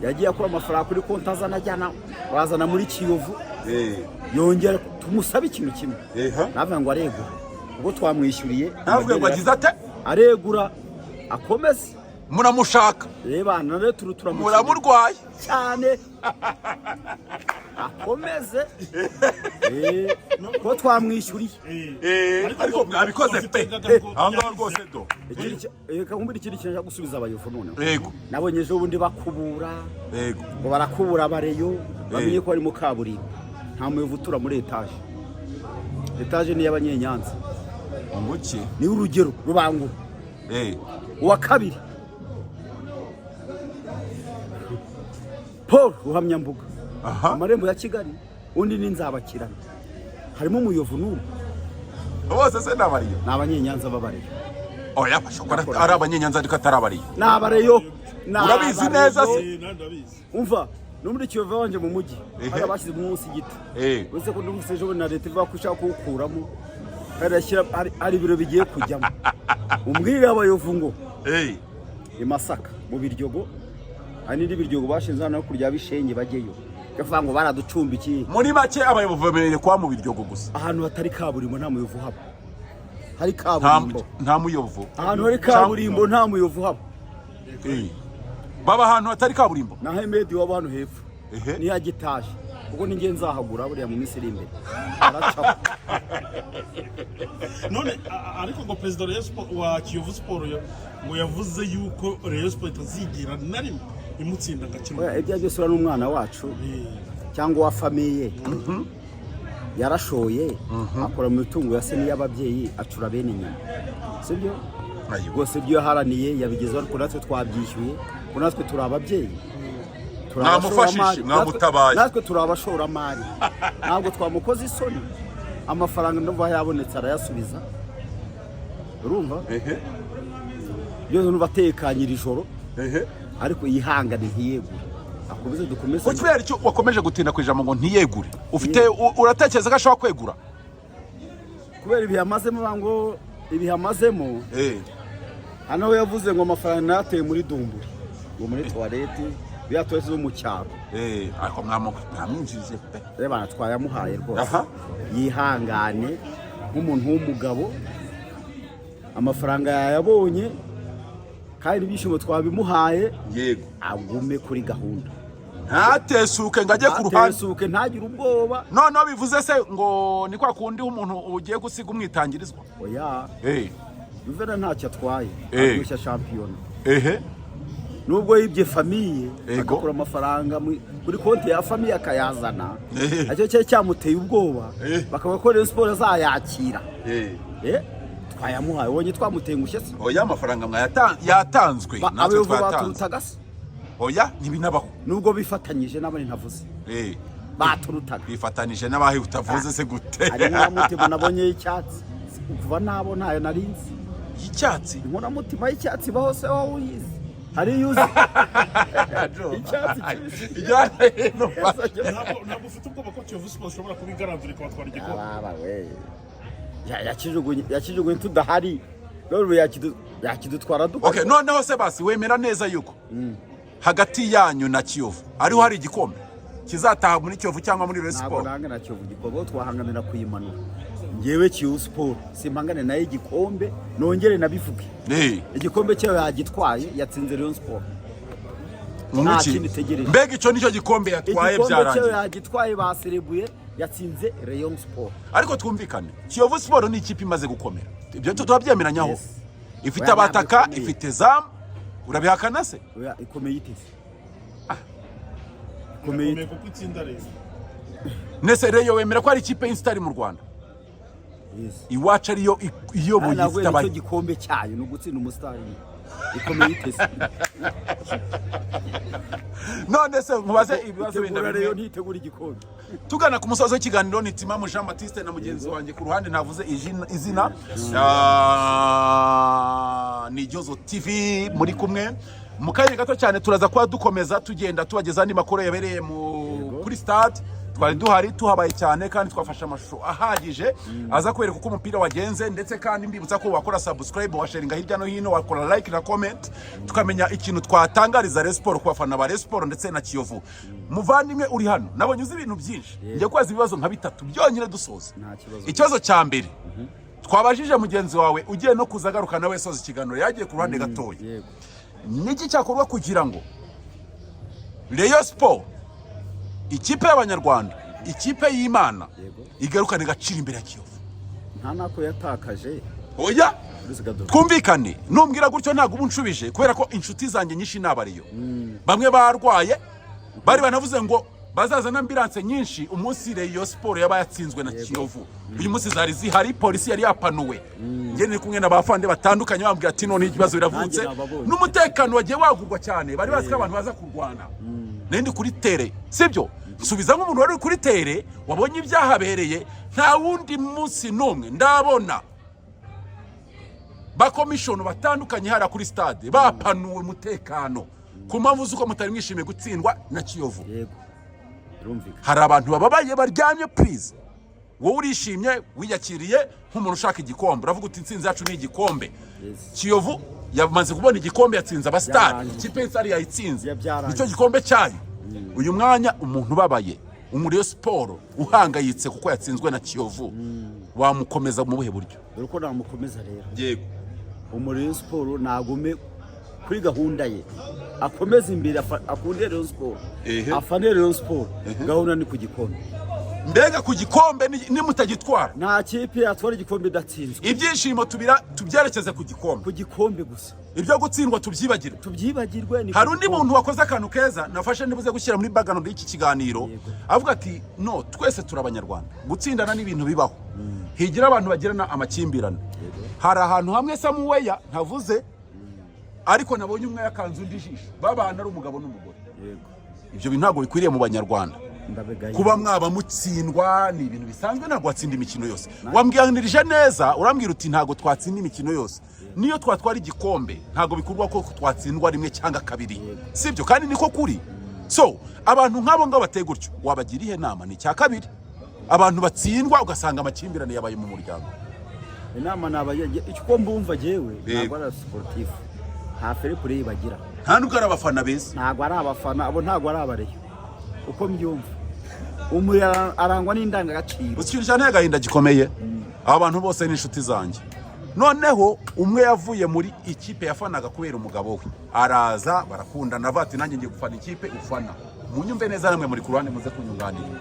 Yagiye akura amafaranga kuri konti, azana, ajyana, bazana muri Kiyovu, yongera tumusabe ikintu kimwe. Navuga ngo aregura ubwo twamwishyuriye. Navuga ngo agize ate? Aregura akomeze. Muramushaka. Reba nawe, turu turamukeneye. Muramurwaye. Cyane, akomeze. Ko twamwishyuriye. Ariko mwabikoze pe, aho ngaho rwose do. Reka nkumbure ikindi kintu nshaka gusubiza abayovu noneho. Nabonye ejo bundi bakubura, ngo barakubura abareyo, bamenye ko bari mu kaburimbo. Nta muyovu utura muri etaje. Etaje ni iy'abanyenyanza. Umuki? Ni urugero rubangura. Uwa kabiri, Paul Ruhamyambuga, amarembo ya Kigali. Undi ni Nzabakirana. Harimo umuyovu n'umwe? Bose se ni abariyo? Ni abanyenyanza b'abareyo. Oya, bashobora kuba ari abanyenyanza ariko atari abariyo. Ni abareyo. Ni Urabizi abareyo. neza se? Nanjye ndabizi. Umva, no muri Kiyovu wanje mu mujyi hari abashyize munsi igiti. Uretse ko ndumvise ejo bundi na leta ivuga ko ishaka kuwukuramo kandi hari ibiro bigiye kujyamo. Umbwirire abayovu ngo i Masaka mu Biryogo hari n'indi Biryogo bashinze hano hakurya ya Bishenyi, bajyeyo bavuga ngo baraducumbikiye. Muri make abayobozi bemerewe kuba mu Biryogo gusa. Ahantu hatari kaburimbo nta muyovu uhaba. Hari kaburimbo. Nta muyovu. Ahantu hari kaburimbo nta muyovu uhaba. Baba ahantu hatari kaburimbo. Naho Emedi waba hano hepfo niyo gitaje, kuko ninjye nzahagura buriya mu minsi iri imbere, aracaho. None ariko ngo perezida wa Rayon Sport, wa Kiyovu Sport, ngo yavuze yuko Rayon Sport itazigira na rimwe imutsinda agakina. Oya, ibyo byose uriya ni umwana wacu cyangwa uwa famille. Yarashoye, akora mu mitungo ya se n'iy'ababyeyi, acura bene inyuma, sibyo? Ayiwa. Rwose ibyo yaharaniye yabigezeho, ariko natwe twabyishyuye kuko natwe turi ababyeyi. Turi Mwamufashije, abashoramari. mwamutabaye. Natwe turi abashoramari, ntabwo twamukoze isoni. Amafaranga ndumva yabonetse, arayasubiza, urumva? Byose numva atekanye iri joro. Ariko yihangane, ntiyegure, akomeze, dukomeze. Kubera icyo wakomeje gutinda ku ijambo ngo ntiyegure, ufite uratekereza ko ashobora kwegura? Kubera ibihe amazemo, ngo ibihe amazemo hano we yavuze ngo amafaranga nayateye muri dumburi, ngo muri toilette, biriya toilette zo mu cyaro. Ariko mwamwinjije pe. Reba, twayamuhaye rwose. Yihangane nk'umuntu w'umugabo, amafaranga yayabonye kandi ibyishimo twabimuhaye. Agume kuri gahunda. Ntatesuke ngo ajye ku ruhande. Ntatesuke, ntagire ubwoba. Noneho bivuze se ngo ni kwa kundi umuntu ugiye gusiga umwitangirizwa? Oya. Yuvena ntacyo atwaye. Aryoshya shampiyona. Nubwo yibye famille, agakura amafaranga kuri konti ya famille akayazana, aricyo cyari cyamuteye ubwoba. Bakaba ko Rayon Sport azayakira. Twayamuhaye, ubonye twamutengushye se? Oya, amafaranga yatanzwe, natwe Abayobozi twayatanze. baturutaga se? Oya, ntibinabaho. Nubwo bifatanyije n'abandi ntavuze, baturutaga. Bifatanije n'abahe utavuze se gute? Hari inkoramutima nabonye y'icyatsi, kuva nabo ntayo narinzi. Y'icyatsi? Inkoramutima y'icyatsi ibaho se? Wowe uyizi? Hari iyo uzi icyatsi kibisi? Ntabwo ufite ubwoba ko Kiyovu Sport ishobora kuba igaranzura ikabatwara igikombe? Ababa we. Yakijugunye tudahari, none ubu yakidutwara dukora. Okay, noneho se basi wemera neza yuko hagati yanyu na Kiyovu ariho hari igikombe kizataha muri Kiyovu cyangwa muri Rayon Ntabwo Sport? nahangana na Kiyovu igikombe, aho twahanganira kuyimanura. Ngewe Kiyovu Sport simpangane nayo igikombe, nongere nabivuge. Igikombe cyayo yagitwaye, yatsinze Rayon Sport. Nta Ngo kindi itegereje. Mbega icyo nicyo gikombe yatwaye? Igikombe cyayo Byarangiye. yagitwaye, baserebuye, yatsinze Rayon Sport. Ariko twumvikane, Kiyovu Sport ni ikipe imaze gukomera, ibyo turabyemeranyaho. Yes. Ifite Oya, abataka, ntabwo ikomeye. ifite zamu, urabihakana se? Oya, ikomeye iteze? Ikomeye Irakomeye ite? kuko itsinda rero. Nese Rayon wemera ko ari ikipe y'insitari mu Rwanda? Yes. Iwacu ariyo iyoboye, Ntabwo ifite nicyo abaye gikombe cyayo ni ugutsinda umusitari. Ikomeye iteze? None se nkubaze ibibazo wenda Itegura bimwe. Rayon ntitegura igikombe. Tugana ku musozo w'ikiganiro, ni Timamu Jean Baptiste na mugenzi wanjye ku ruhande ntavuze izina. Ni Jozo TV muri kumwe. Mu kanya gato cyane turaza kuba dukomeza tugenda tubageza andi makuru yabereye mu kuri stade. Twari duhari, tuhabaye cyane, kandi twafashe amashusho ahagije aza kwereka uko umupira wagenze. Ndetse kandi mbibutsa ko wakora subscribe, washaringa hirya no hino, wakora like na comment, tukamenya ikintu twatangariza Rayon Sport, ku bafana ba Rayon Sport ndetse na Kiyovu. Muvandimwe uri hano, nabonye uzi ibintu byinshi, ngiye kubaza ibibazo nka bitatu byonyine dusoza. Nta kibazo. Ikibazo cya mbere twabajije mugenzi wawe ugiye no kuza agaruka nawe soza ikiganiro, yagiye ku ruhande gatoya. Niki cyakorwa kugira ngo Rayon Sport, ikipe y'Abanyarwanda, ikipe y'Imana, igarukane agaciro imbere ya Kiyovu? Nta nako yatakaje. Oya. Uretse gato. Twumvikane, numbwira gutyo ntabwo uba unshubije, kubera ko inshuti zanjye nyinshi ni abariyo. Bamwe barwaye, bari banavuze ngo bazazana ambulance nyinshi umunsi Rayon Sport yaba yatsinzwe na Kiyovu. Uyu munsi zari zihari, polisi yari yapanuwe. Njye nari kumwe na bafande batandukanye, bambwira ati none ikibazo biravutse. Nanjye nababonye. N'umutekano wagiye wagurwa cyane, bari bazi ko abantu baza kurwana. Nari ndi kuri terrain, sibyo? Nsubiza nk'umuntu wari uri kuri terrain wabonye ibyahabereye. Nta wundi munsi n'umwe ndabona bakomishoni batandukanye hariya kuri stade bapanuwe umutekano ku mpamvu z'uko mutari mwishimiye gutsindwa na Kiyovu. Yego, birumvikana. Hari abantu bababaye baryamye. Please, wowe urishimye, wiyakiriye nk'umuntu ushaka igikombe, uravuga uti intsinzi yacu ni igikombe. Kiyovu yamaze kubona igikombe, yatsinze abasitari. Byarangiye. Ikipe y'isitari yayitsinze. Byarangiye. Nicyo gikombe cyayo. Uyu mwanya umuntu ubabaye, umuriyo siporo uhangayitse kuko yatsinzwe na Kiyovu, wamukomeza mu buhe buryo? Dore uko namukomeza rero. Yego. Umuriyo siporo nagume kuri gahunda ye, akomeze imbere, akunde Rayon Sport, afane Rayon Sport. Gahunda ni ku gikombe. Mbega ku gikombe nimutagitwara? Nta kipe yatwara igikombe idatsinzwe. Ibyishimo tubira tubyerekeze ku gikombe. Ku gikombe gusa. Ibyo gutsindwa tubyibagirwe. Tubyibagirwe, ni ku Hari undi gikombe. muntu wakoze akantu keza nafashe nibuze gushyira muri background y'iki kiganiro. Avuga ati no twese turi Abanyarwanda, gutsindana ni ibintu bibaho, higira abantu bagirana amakimbirane. Hari ahantu hamwe samuweya ntavuze, ariko nabonye umwe yakanze undi ijisho, babana ari umugabo n'umugore. Ibyo bintu ntabwo bikwiriye mu Banyarwanda. Ndabigaye. Kuba mwaba mutsindwa ni ibintu bisanzwe, ntabwo watsinda imikino yose. Wambwiranirije neza, urambwira uti ntabwo twatsinda imikino yose, niyo twatwara igikombe ntabwo bikorwa ko twatsindwa rimwe cyangwa kabiri, sibyo? Kandi niko kuri. So abantu nk'abo ngabo bateye gutyo wabagira ihe nama? Ni icya kabiri, abantu batsindwa ugasanga amakimbirane yabaye mu muryango. Inama nabaye, icyo uko mbumva jewe, ntabwo ari sportif, nta fair play bagira. Nta nubwo ari abafana beza. Ntabwo ari abafana abo, ntabwo ari abareyo. Uko mbyumva, umuriro arangwa n'indangagaciro. Uzi ikintu cyane agahinda gikomeye? Aba bantu bose ni inshuti zanjye. Noneho umwe yavuye muri ikipe yafanaga kubera umugabo we, araza barakundana, avuga ati nanjye ngiye gufana ikipe ufana. Munyumve neza namwe muri ku ruhande, muze kunyunganira.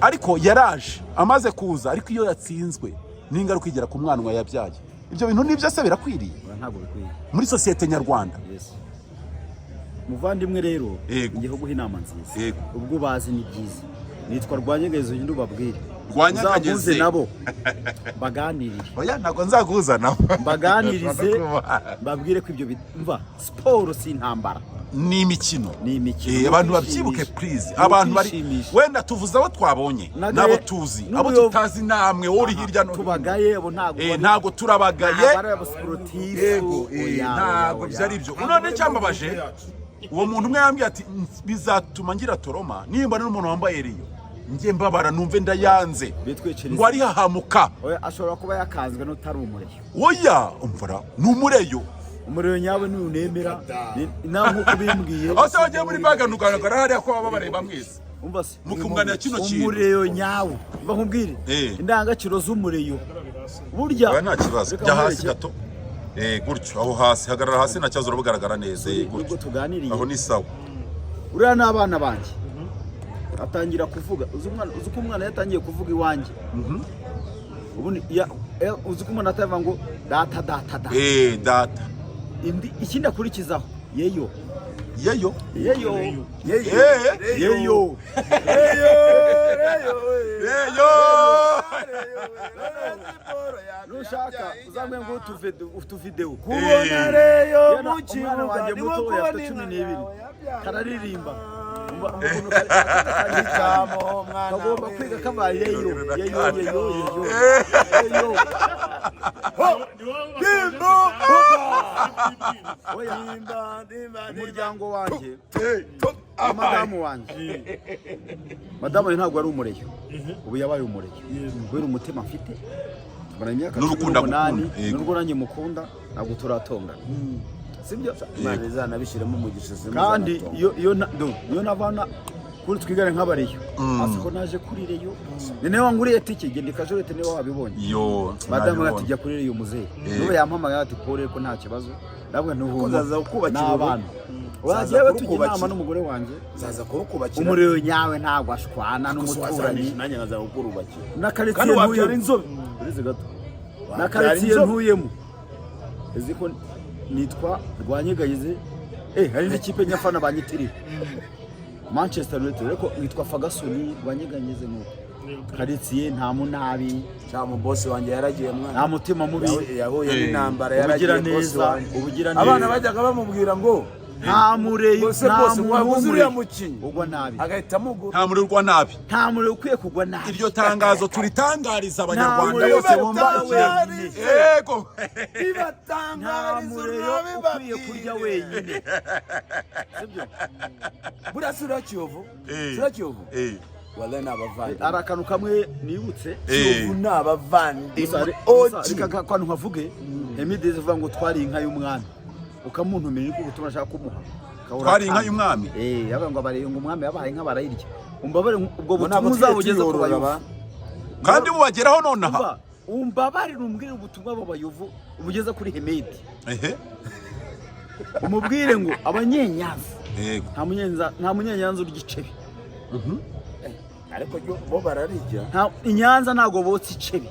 Ariko yaraje, amaze kuza, ariko iyo yatsinzwe n'ingaruka igera ku mwana yabyaye. Ibyo bintu nibyo se birakwiriye? Oya, ntabwo bikwiye. Muri sosiyete nyarwanda. Yes. Muvandimwe rero, ngiye kuguha inama nziza. Ubwo ubazi ni byiza. Nitwa Rwanyegezi, ugende ubabwire. Rwanyeganyeze. Uzaguze nabo baganirire. Oya, ntabwo nzaguhuza nabo. Mbaganirize, mbabwire ko ibyo mva siporo si intambara. Ni imikino. Ni imikino. Eh, abantu babyibuke please. Abantu bari Kwishimisha. wenda tuvuze abo twabonye n'abo tuzi, abo tutazi namwe wowe uri hirya no hino. Tubagaye abo ntabwo Ntabwo turabagaye. Ntabwo ari abasportifu. Yego, Oya, ntabwo oya, byari ibyo. None cyambabaje, uwo muntu umwe yambwiye ati bizatuma ngira trauma nimba n'umuntu wambaye Rayon njye mbabara, numve ndayanze. Bitwikiriza. Ngo arihahamuka. Oya, ashobora kuba yakanzwe n'utari umureyo. Oya, umvara ni umureyo. Umuriro nyawe ntunemera nawe nk'uko ubimbwiye. Aho se wagiye muri bagano ugaragara hariya ko baba bareba mwese. Umva se, Mukunganira kino kintu. Umureyo nyawo, mba nkubwire indangagaciro z'umureyo burya. Oya, nta kibazo. Reka Jya hasi nkwereke. gato. Gutyo aho hasi, hagarara hasi, nta kibazo, urabugaragara neza. Nubwo Gutyo tuganiriye. Aho ni sawa. Uriya n'abana banjye atangira kuvuga, uzi umwana, uzi ko umwana yatangiye kuvuga iwanjye ubundi uzi ko umuntu atavuga ngo data, data, data. Data. Indi ikindi akurikizaho, yeyo. Yeyo. Yeyo. Yeyo. Yeyo. Yeyo. Nushaka uzamwe ngo utuvidewo. Kubona Reyo Yana, mu umwana kibuga wanjye ni muto nko kubona afite cumi inka n'ibiri yawe yabyaye. Kararirimba. Umva ukuntu Kamo, mwana kagomba we. kwiga kabaye yeyo, yeyo, yeyo, yeyo, yeyo. Dimbo, Oya, dimba, dimba, dimba. Umuryango wanjye na madamu wanjye, madamu wanjye ntabwo ari umureyo, ubu yabaye umureyo kubera umutima mfite. Tumara imyaka 18 N'urukundo agukunda, yego. N'urwo nanjye mukunda, ntabwo turatongana, sibyo? Imana izanabishyiremo umugisha. Kandi iyo navana kuri twigane nk'abareyo, asi ko naje kuri Reyo, ni nawe wanguriye tike, genda ikajorete niba wabibonye. Yo. Madamu Nabibonye. ati jya kuri Reyo muzehe. N'ubu yampamagaye ati Paul, ko nta kibazo, ndabwo ntuhumva Nzaza kukubakira urugo. n'abana. Nzaza Wagiye tujya kurukubakira. inama n'umugore wanjye. Nzaza kurukubakira. Umuriro nyawe ntabwo ashwana n'umuturanyi. Nanjye nkaza kukurubakira. Na karitsiye Kandi wabyara ntuyemo. inzobe. Uretse gato, na Wabyara karitsiye inzobe. ntuyemo, uzi ko nitwa Rwanyegayize? Hari n'ikipe nyafana banyitirira, Manchester United, ariko nitwa Ferguson Rwanyeganyize. Nuko karitsiye nta munabi. Cyangwa bosi wanjye yaragiye mwana. Nta mutima mubi. Yahuye n'intambara, yaragiye bosi Ubugiraneza, wanjye. ubugiraneza. Abana bajyaga bamubwira ngo Nta mureyo, Bose nta bose muntu waguze uriya w'umureyo mukinnyi ugwa nabi. Agahita amugura. Nta muriro ugwa nabi. Nta mureyo ukwiye kugwa nabi. Iryo tangazo turitangariza Abanyarwanda Mureyo bose bumva ugwa wenyine. Yego. Nta Bibatangariza. Mureyo ukwiye kurya wenyine, sibyo? Buriya si uriya Kiyovu, si uriya Kiyovu, wallahi ni abavandimwe. Hari akantu kamwe nibutse. Kiyovu ni abavandimwe. Gusa gusa Oji. reka akantu nkavuge. Hemidezi avuga ngo twari inka y'umwami, ukamuntumira niko ubutumwa ashaka kumuha. Twari inka y'umwami? Yavuga ngo abareye, ngo umwami yabahaye inka barayirya. Umbabare, ubwo Ngo butumwa ntabwo uzabugeze ku tuyorora Bayovu. ba. Kandi bubageraho nonaha. Umva, umbabarire umbwire ubutumwa bw'Abayovu ubugeze kuri Hemedi. Umubwire ngo Abanyenyanza, nta Munyenyanza urya icebe. Ariko bo bararirya. Inyanza ntabwo botsa icebe.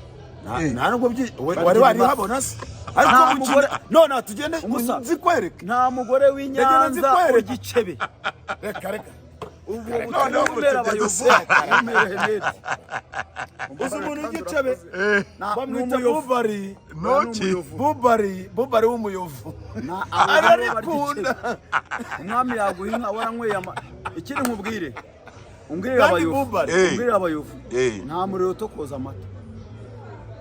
Nta nubwo Barya wari ibibazo. warihabona se? Ariko Nta mukina none tugende Umusa. nzikwereke. Nta mugore Ndagenda w'Inyanza nzikwereke. urya icebe. Reka, reka. Ubwo Noneho butumwa umbera mutugeze. Abayovu, umbere Hemedi. Uzi umuntu w'igicebe Bamwita bamwita Bubari? Noki. Bubari, Bubari w'Umuyovu. Ararikunda. Umwami yaguha inka waranyweye ama. Ikindi nkubwire, umbwirire Kandi Abayovu, Bubari. Umbwirire Abayovu, nta muriro utokoza amata.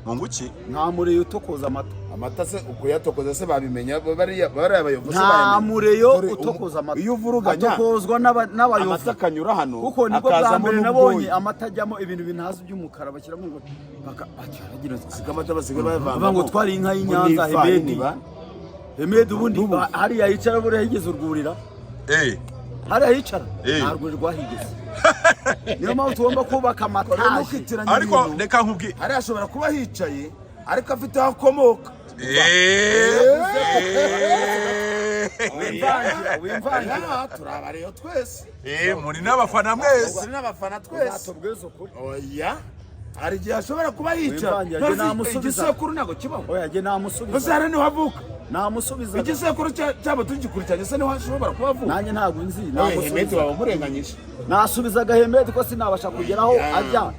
Munguki. Nta muriro utokoza amata. Amata se ukuyatokoza se babimenya? Bariya bariya Bayovu se Nta bayamenya? mureyo Dore utokoza amata. Iyo uvuruganya atokozwa n'Abayovu. Amata akanyura hano, Kuko nibwo bwa akazamo mbere nabonye n'ubwoya. amata ajyamo ibintu bintazi by'umukara bashyiramo ngo baragira. Siko amata basigaye bayavangamo Bavuga ngo twari inka y'Inyanza. ngo ni Hemedi. ifarini ba. Hemedi ubundi N'ubu. Hariya yicara, buriya yigeze urwurira? Hariya yicara nta rwuri rwahigeze. Niyo mpamvu tugomba kubaka amataje. Ntukitiranye Ariko ibintu. reka nkubwire. Hariya ashobora kuba hicaye ariko afite aho akomoka. Wimvangira, wimvangira. Ah, turi Abareyo twese. Muri n'abafana mwese. Turi n'abafana twese. Uzatubwize ukuri. Oya, hari igihe ashobora kuba yicara. Wimvangira, njye None se namusubiza. igisekuru ntabwo kibaho? Oya, njye Ese namusubiza. hariya niho avuka? Namusubiza. Igisekuru cyabo tugikurikiranye se niho ashobora kuba avuka? Nanjye ntabwo nzi. Nawe Hemedi Namusubiza. waba umurenganyije. Nasubizaga Hemedi ko sinabasha kugeraho ajya.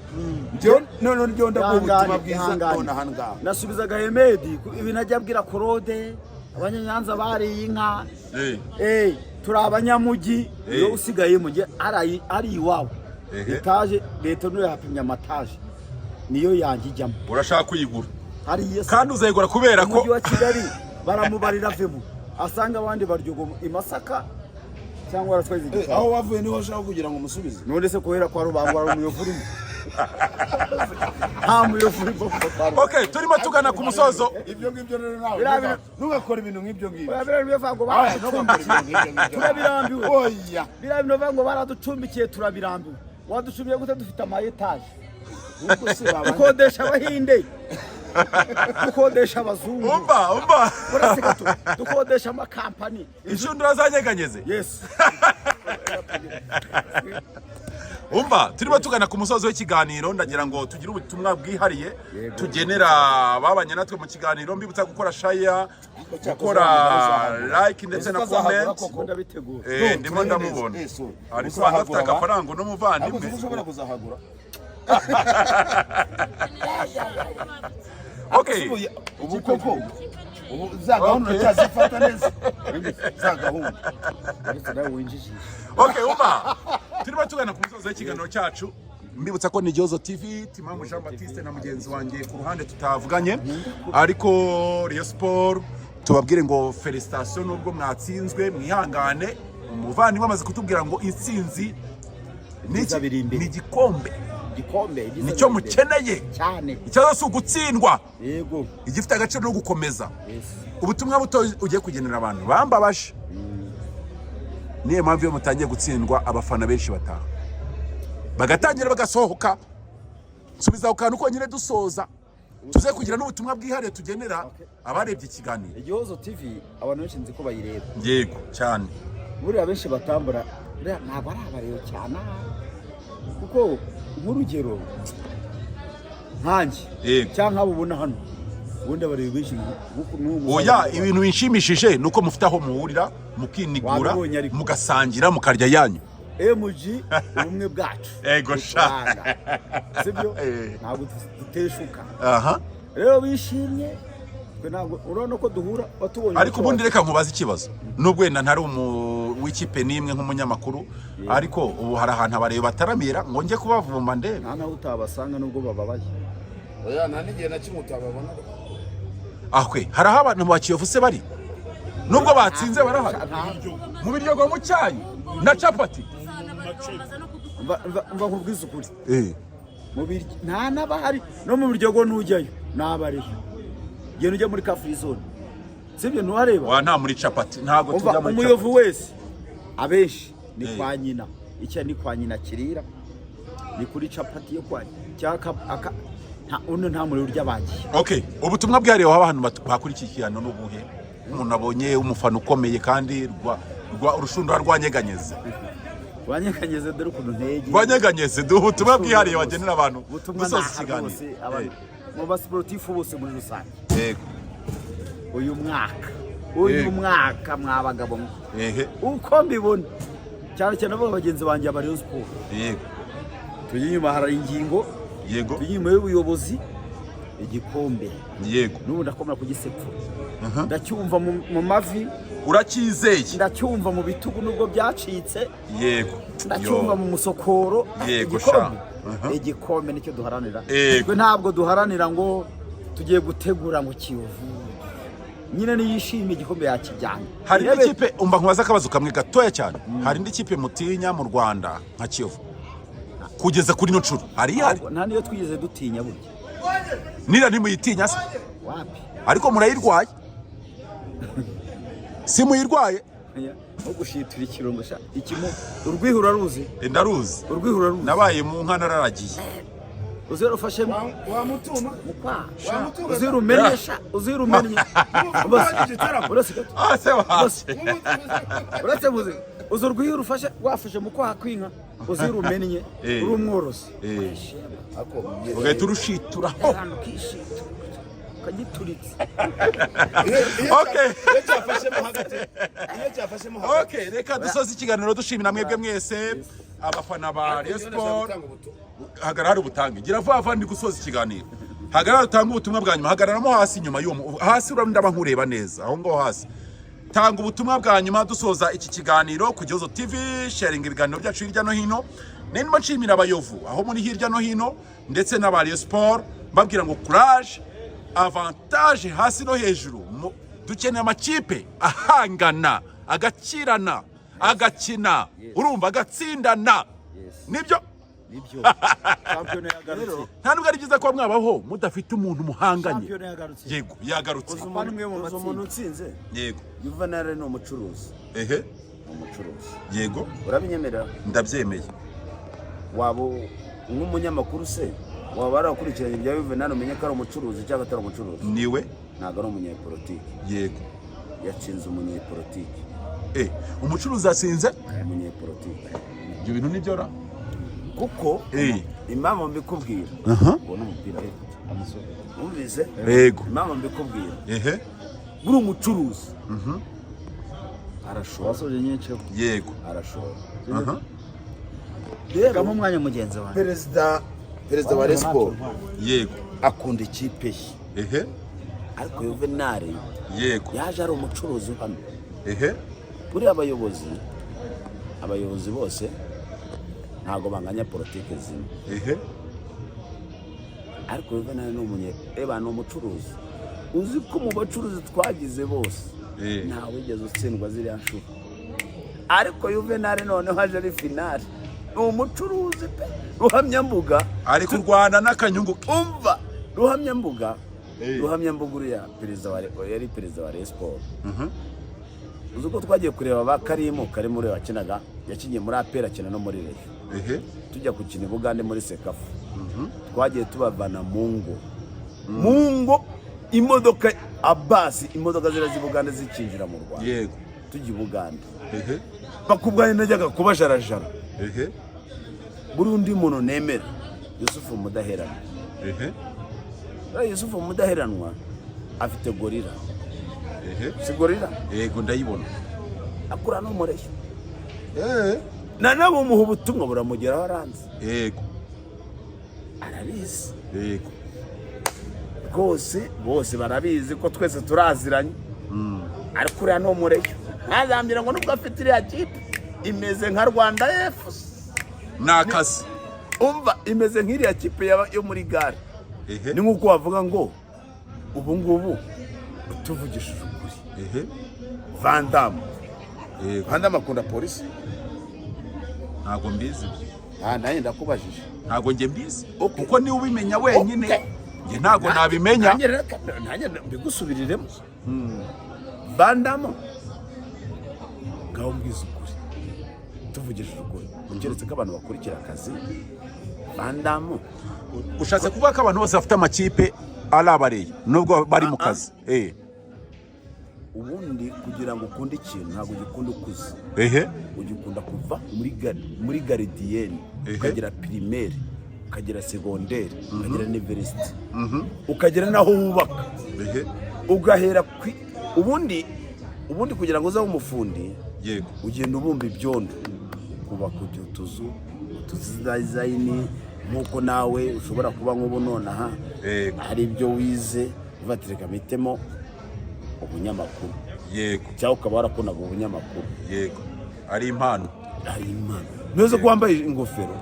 Njyewe none njyewe ndaguha ubutumwa Ihangane, bwiza ihangane. none aha ngaha. Nasubizaga Hemedi ibintu ajya abwira Korode, Abanyanyanza bariye inka. Turi abanyamujyi. Iyo usigaye mu gihe ari iwabo, etaje leta niyo yapimye amataje, niyo yanjye ijyamo. Urashaka kuyigura? Hariya se. Kandi uzayigura kubera ko Umujyi wa Kigali baramubarira avemo, asanga abandi baryogo i Masaka cyangwa baratwaye igitabo. Aho wavuye niho ushaka kugira ngo umusubize? None se kubera kwa Rubango hari umuyovu urimo? Nta muyovu urimo kuva kwa Rubango. Okay, turimo tugana ku musozo. Ibyo ngibyo rero nawe Biriya ntugakore ibintu nk'ibyo ngibyo. Biriya bintu bivuga ngo Oya, ntugakore baraducumbikiye ibintu nk'ibyo ngibyo. turabirambiwe. Oya. Biriya bintu bivuga ngo baraducumbikiye turabirambiwe. Wadushubije gute dufite ama etaje? Ubwo se babanje Dukodesha abahinde, dukodesha abazungu. Umva, umva. Uretse gato, dukodesha amakampani. Inshundura zanyeganyeze. Yes. Umva, turimo tugana ku musozo w'ikiganiro, ndagira ngo tugire ubutumwa bwihariye tugenera babanye natwe mu kiganiro. Mbibutsa gukora share, gukora like ndetse na comment. Ndimo ndabitegura. Ndimo ndamubona ari kubanza afite agafaranga n'umuvandimwe. Ntabwo ushobora kuzahagura. Okay. Ubu koko ubu za gahunda uracyazifata neza, za gahunda? Uretse nawe winjijisha. Okay, umva, turimo tugana ku musozo w'ikiganiro cyacu. Mbibutsa ko ni Gihozo TV, Timamu Jean Baptiste na mugenzi wanjye ku ruhande tutavuganye, ariko Rayon Sport tubabwire ngo félicitations nubwo mwatsinzwe, mwihangane. Umuvandimwe amaze kutubwira ngo intsinzi ni Ibyiza biri imbere. Ni igikombe. Igikombe, ibyiza Nicyo biri imbere. mukeneye. Cyane. Ikibazo si ugutsindwa, Yego. igifite agaciro no gukomeza. Yes. Ubutumwa buto ugiye kugenera abantu bambabaje, niyo mpamvu iyo mutangiye gutsindwa abafana benshi bataha, bagatangira bagasohoka. Subiza ako kantu konyine dusoza, tuze kugira n'ubutumwa bwihariye tugenera abarebye ikiganiro. Igihozo TV abantu benshi nzi ko bayireba. Yego, cyane. Buriya benshi batambura, buriya ntabwo ari abareba cyane, kuko nk'urugero nkanjye cyangwa nk'abo ubona hano, ubundi abareba benshi nk'ubu. Oya, ibintu binshimishije ni uko mufite aho muhurira, mukinigura, Wabibonye ariko. Mugasangira, mukarya yanyu. MG, ubumwe bwacu Ego sha. buturanga. Sibyo? Ntabwo duteshuka. Rero bishimye, twe ntabwo urabona ko duhura watubonye. Ariko ubundi reka nkubaze ikibazo, nubwo wenda ntari umu w'ikipe n'imwe nk'umunyamakuru, ariko ubu hari ahantu abareba bataramira ngo njye kubavumba ndebe? Nta naho utabasanga nubwo bababaye. Oya, nta n'igihe na kimwe utababona. Ahwe, hari aho abantu ba Kiyovu se bari nubwo batsinze barahari? Mu biryogo, mu cyayi na capati. Mva nkubwize ukuri, mu biryo nta n'abahari, no mu biryogo ntujyayo n'abariyo. Genda ujya muri car free zone, sibyo? Ntuhareba? Wa, nta muri capati ntabwo Umva, tujya muri umuyovu capati. wese, abenshi ni kwa nyina, icya ni kwa nyina kirira, ni kuri capati yo kwa cyaka aka nta uno, nta muriro urya bagiye. Okay, ubutumwa bwihariye waha abantu bakurikiye ikiganiro n'ubuhe, umuntu abonye umufana ukomeye kandi rwa urushundura rwanyeganyeze? Wanyeganyeze, dore ukuntu ntege. Rwanyeganyeze, duha ubutumwa bwihariye wagenera abantu Ubutumwa dusoza naha ikiganiro. rwose abantu mu basiporutifu bose muri rusange, uyu mwaka, uyu mwaka mwa bagabo mwe, uko mbibona, cyane cyane avuga bagenzi banjye aba Rayon Sport, tujye inyuma, hari ingingo, tujye inyuma y'ubuyobozi, igikombe n'ubu ndakomera kugisepfura, ndacyumva mu mavi. Uracyizeye? Ndacyumva mu bitugu nubwo byacitse. Ndacyumva Yo. mu musokoro. Yego, Igikombe, sha. igikombe nicyo duharanira. Twe ntabwo duharanira ngo tugiye gutegura ngo Kiyovu nyine niyishime, igikombe yakijyana. Hari indi Irebe- kipe, umva nkubaza akabazo kamwe gatoya cyane, hari indi kipe mutinya mu Rwanda nka Kiyovu kugeza kuri ino nshuro? Hari ihari? Nta niyo twigeze dutinya burya. Nira ntimuyitinya se? Wapi. Ariko murayirwaye, si muyirwaye? Nko gushitura ikirungo sha, ikimu urwihu uraruzi? Ndaruzi. Urwihu uraruzi? Nabaye mu nka, nararagiye. Uzira ufashe Wamutuma. Mukwa. Wamutunga. Uzira umennye sha, uzira umennye. Uretse gato. Ah, se waje. Uretse muze uzi urwihu rufashe, wafashe mu kwaha kw'inka, uzira umennye, uri umworozi, Ugahita urushituraho. Ahantu ukishitura ukagituritse. Okay. Iyo cyafashemo hagati, iyo cyafashemo hagati. Okay, reka dusoze ikiganiro dushimira mwebwe mwese abafana ba Rayon Sport. Hagarara ubutange, gira vuba vuba, ndi gusoza ikiganiro. Hagarara utange ubutumwa bwa nyuma. Hagararamo hasi, inyuma y'uwo hasi, urabona nkureba neza aho ngaho hasi. Tanga ubutumwa bwa nyuma dusoza iki kiganiro ku Gihozo TV. Sharinga ibiganiro byacu hirya no hino. Nendimo nshimira abayovu aho muri hirya no hino ndetse n'aba Rayon Sport, mbabwira ngo courage, avantage hasi no hejuru. Dukeneye amakipe ahangana, agakirana, agakina, urumva, agatsindana. Nibyo. Nibyo, shampiyona yagarutse. Nta nubwo ari byiza kuba mwabaho mudafite umuntu muhanganye. Shampiyona yagarutse. Yego, yagarutse. Apana umwe mu Uzi umuntu matsinda. utsinze? Yego. Juvenal ni umucuruzi. Ni umucuruzi. Yego. Urabinyemerera? Ndabyemeye. Waba nk'umunyamakuru se, waba warakurikiranye ibya Juvenal, umenye ko ari umucuruzi cyangwa atari umucuruzi? Niwe. Ntabwo ari umunyepolitiki. Yatsinze umunyepolitiki. Umucuruzi atsinze umunyepolitiki. Ibyo bintu nibyo ra? Kuko impamvu mbikubwira, ubona umupira wumvise? Yego. Impamvu mbikubwira, buri umucuruzi arashora. Wasoje nyinshi. Arashora. Rero Rero umwanya mugenzi wanjye. Perezida wa Rayon Sports akunda ikipe ye, ariko Juvenal yaje ari umucuruzi hano. Buriya abayobozi bose ntabwo banganya politiki zimwe, ariko Juvenal ni umunye eba ni umucuruzi. Uzi ko mu bacuruzi twagize bose ntawe wigeze utsindwa ziriya nshuro, ariko Juvenal noneho aje ari finale, ni umucuruzi pe, ruhamyambuga. Ari kurwana n'akanyungu ke. Umva, ruhamyambuga, ruhamyambuga uriya perezida wa yari perezida wa Rayon Sports. Uzi ko twagiye kureba ba Karimu? Karimu uriya wakinaga, yakinnye muri APR, akina no muri Rayon. Tujya gukina i Bugande muri CECAFA, twagiye tubavana mu ngo imodoka abasi, imodoka ziriya z'i Bugande zikinjira mu Rwanda, tujya i Bugande. Bakubwaye najyaga kubajarajara. Buri undi muntu nemera, Yusufu Mudaheranwa. Uriya Yusufu Mudaheranwa afite Gorilla. Si Gorilla? Yego, ndayibona. Akura n'umureshyo na nabo muha ubutumwa buramugeraho, aranze. Arabizi. Rwose bose barabizi ko twese turaziranye, ariko uriya ni umureshyo, ntazambwira ngo nubwo afite iriya kipe imeze nka Rwanda FC. Ni akazi. Umva, imeze nk'iriya kipe yo muri gare. Ni nk'uko wavuga ngo ubu ngubu tuvugishije ukuri, Vandamu, Vandamu akunda Polisi? Ntabwo mbizi. Ah, nanjye ndakubajije. Ntabwo njye mbizi, Okay. kuko niwe ubimenya wenyine. Njye ntabwo nabimenya. Nanjye rero nanjye mbigusubiriremo. Vandamu, ngaho mbwiza ukuri, tuvugishije ukuri, keretse ko abantu bakurikira akazi, Vandamu. Ushatse kuvuga ko abantu bose bafite amakipe ari abareyi nubwo bari mu kazi? Ubundi kugira ngo ukunde ikintu, ntabwo ugikunda ukuze. Ugikunda kuva muri gardienne, ukagera primaire, ukagera secondaire, ukagera université, ukagera n'aho wubaka, ugahera ubundi kugira ngo uzabe umufundi, ugenda ubumba ibyondo, ukubaka utuzu, utudesign, nk'uko nawe ushobora kuba nk'ubu nonaha hari ibyo wize uvuga ati reka mpitemo ubunyamakuru, cyangwa ukaba warakundaga ubunyamakuru. Yego, ari impano. Ari impano. Ntuzi ko wambaye ingofero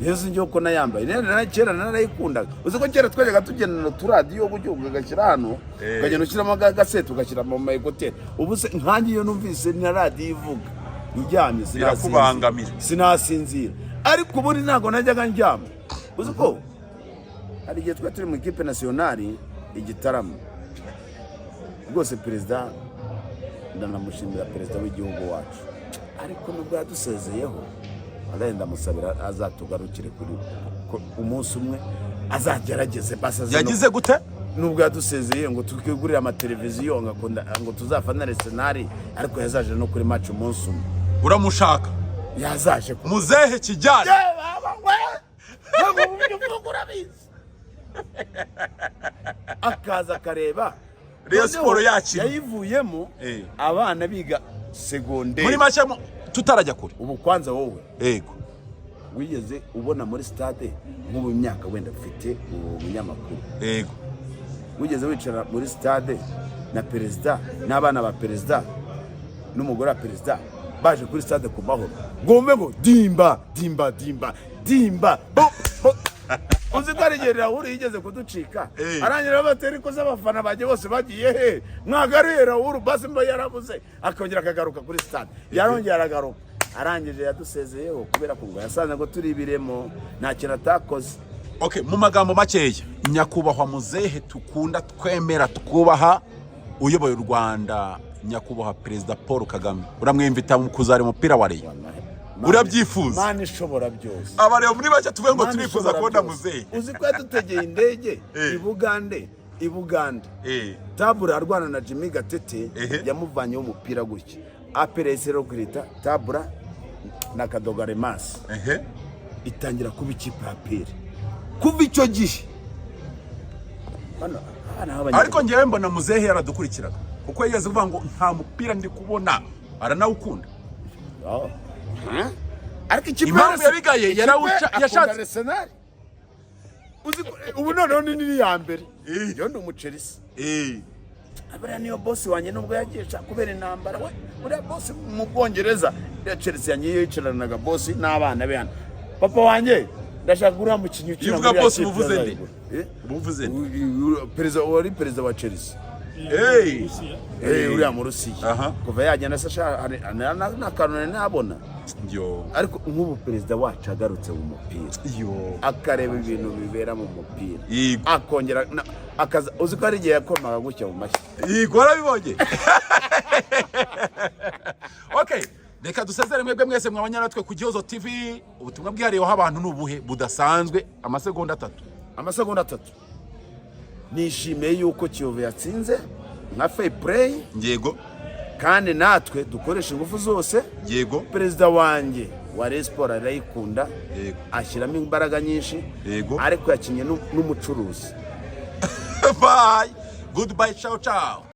neza? Njye ko nayambaye. Kera narayikundaga. Uzi ko kera twajyaga tugendana uturadiyo gutyo, ukagashyira hano, ukagenda ushyiramo agasete, ugashyira mu ma écouteurs. Ubu se nkanjye iyo numvise na radiyo ivuga ndyamye, sinasinzira. Birakubangamira. Sinasinzira. Ariko ubundi ntabwo najyaga ndyama. Uzi ko hari igihe twari turi mu ikipe nationale igitaramo, rwose perezida ndanamushimira, perezida w'igihugu wacu, ariko nubwo yadusezeyeho, wallahi ndamusabira azatugarukire kuri umunsi umwe, azagerageze basi aze Yagize gute? Nubwo yadusezeye ngo twigurire amateleviziyo, ngo akunda ngo tuzafane Arsenal, ariko yazaje no kuri match umunsi umwe. Uramushaka? Yazaje ku Muzehe Kijyana. Yewe baba we, ntabwo uburyo uvuga urabizi, akaza akareba Rayon Noneho Sport yakina. yayivuyemo abana biga secondaire. Muri make tutarajya kure. Ubu kwanza wowe wigeze ubona muri stade nk'ubu imyaka wenda mfite ubu munyamakuru, wigeze wicara muri stade na perezida n'abana ba perezida n'umugore wa perezida baje kuri stade ku Mahoro, ngo wumve ngo dimba dimba dimba dimba bo bo? Uzi ko hari igihe Raoul yigeze kuducika, arangira batera ikosa, abafana banjye bose bagiye he, mwagaruye Raoul? Basi mba yarabuze, akongera akagaruka kuri stade, yarongera aragaruka, arangije yadusezeyeho kubera ko ngo yasanze ngo turi ibiremo, nta kintu atakoze. Okay, mu magambo makeya, nyakubahwa muzehe tukunda, twemera, twubaha, uyoboye u Rwanda, nyakubahwa Perezida Paul Kagame, uramwimvita mu kuzara umupira wa Rayon? Wallahi, Urabyifuza? Mana ishobora byose. Abareba muri bake tuvuge ngo Mana turifuza ishobora kubona byose. muzehe. Uzi ko yadutegeye indege i Bugande, i Bugande? Tabura arwana na Jimmy Gatete. Yamuvanyeho umupira gutya. APR yahise rero Tabura na Kadogaremasi, itangira kuba ikipe ya APR kuva icyo gihe. Bano abana b'Abanyarwanda- Ariko ngewe mbona muzehe yaradukurikiraga, kuko yigeze kuvuga ngo nta mupira ndi kubona, aranawukunda. Oh. Ariko ikipe Impamvu yabigaye, ikipe akunda Arsenal. Uzi ubu noneho ni nini ya mbere. Yo ndi umuChelsea. Buriya niyo bosi wanjye, nubwo yagiye kubera intambara. We uriya bosi mu Bwongereza, uriya Chelsea yanjye, iyo yicaranaga bosi n'abana be hano, papa wanjye, ndashaka uriya mukinnyi ukina Iyo uvuga muri iriya boss, kipe uba uvuze nde? azayigura. Eh? Uba uvuze nde? Perezida, wari perezida wa Chelsea. Hey. Eh, uriya mu Rusiya. Kuva yagenda se nta kantu nari nabona. Yo. Ariko nk'ubu perezida wacu agarutse mu mupira, Yo. akareba ibintu bibera mu mupira, akongera akaza, uzi ko hari igihe yakomaga gutya mu mashyi? Yego, warabibonye. Okay, reka dusezere mwebwe mwese mwabanya natwe ku Gihozo TV. Ubutumwa bwihariye waha abantu ni ubuhe budasanzwe? Amasegonda 3. Amasegonda 3. Nishimiye yuko Kiyovu yatsinze nka fair play. Kandi natwe dukoresha ingufu zose. Perezida wanjye wa Rayon Sport arayikunda, ashyiramo imbaraga nyinshi. Ariko yakinnye n'umucuruzi. Bye, goodbye, ciao ciao.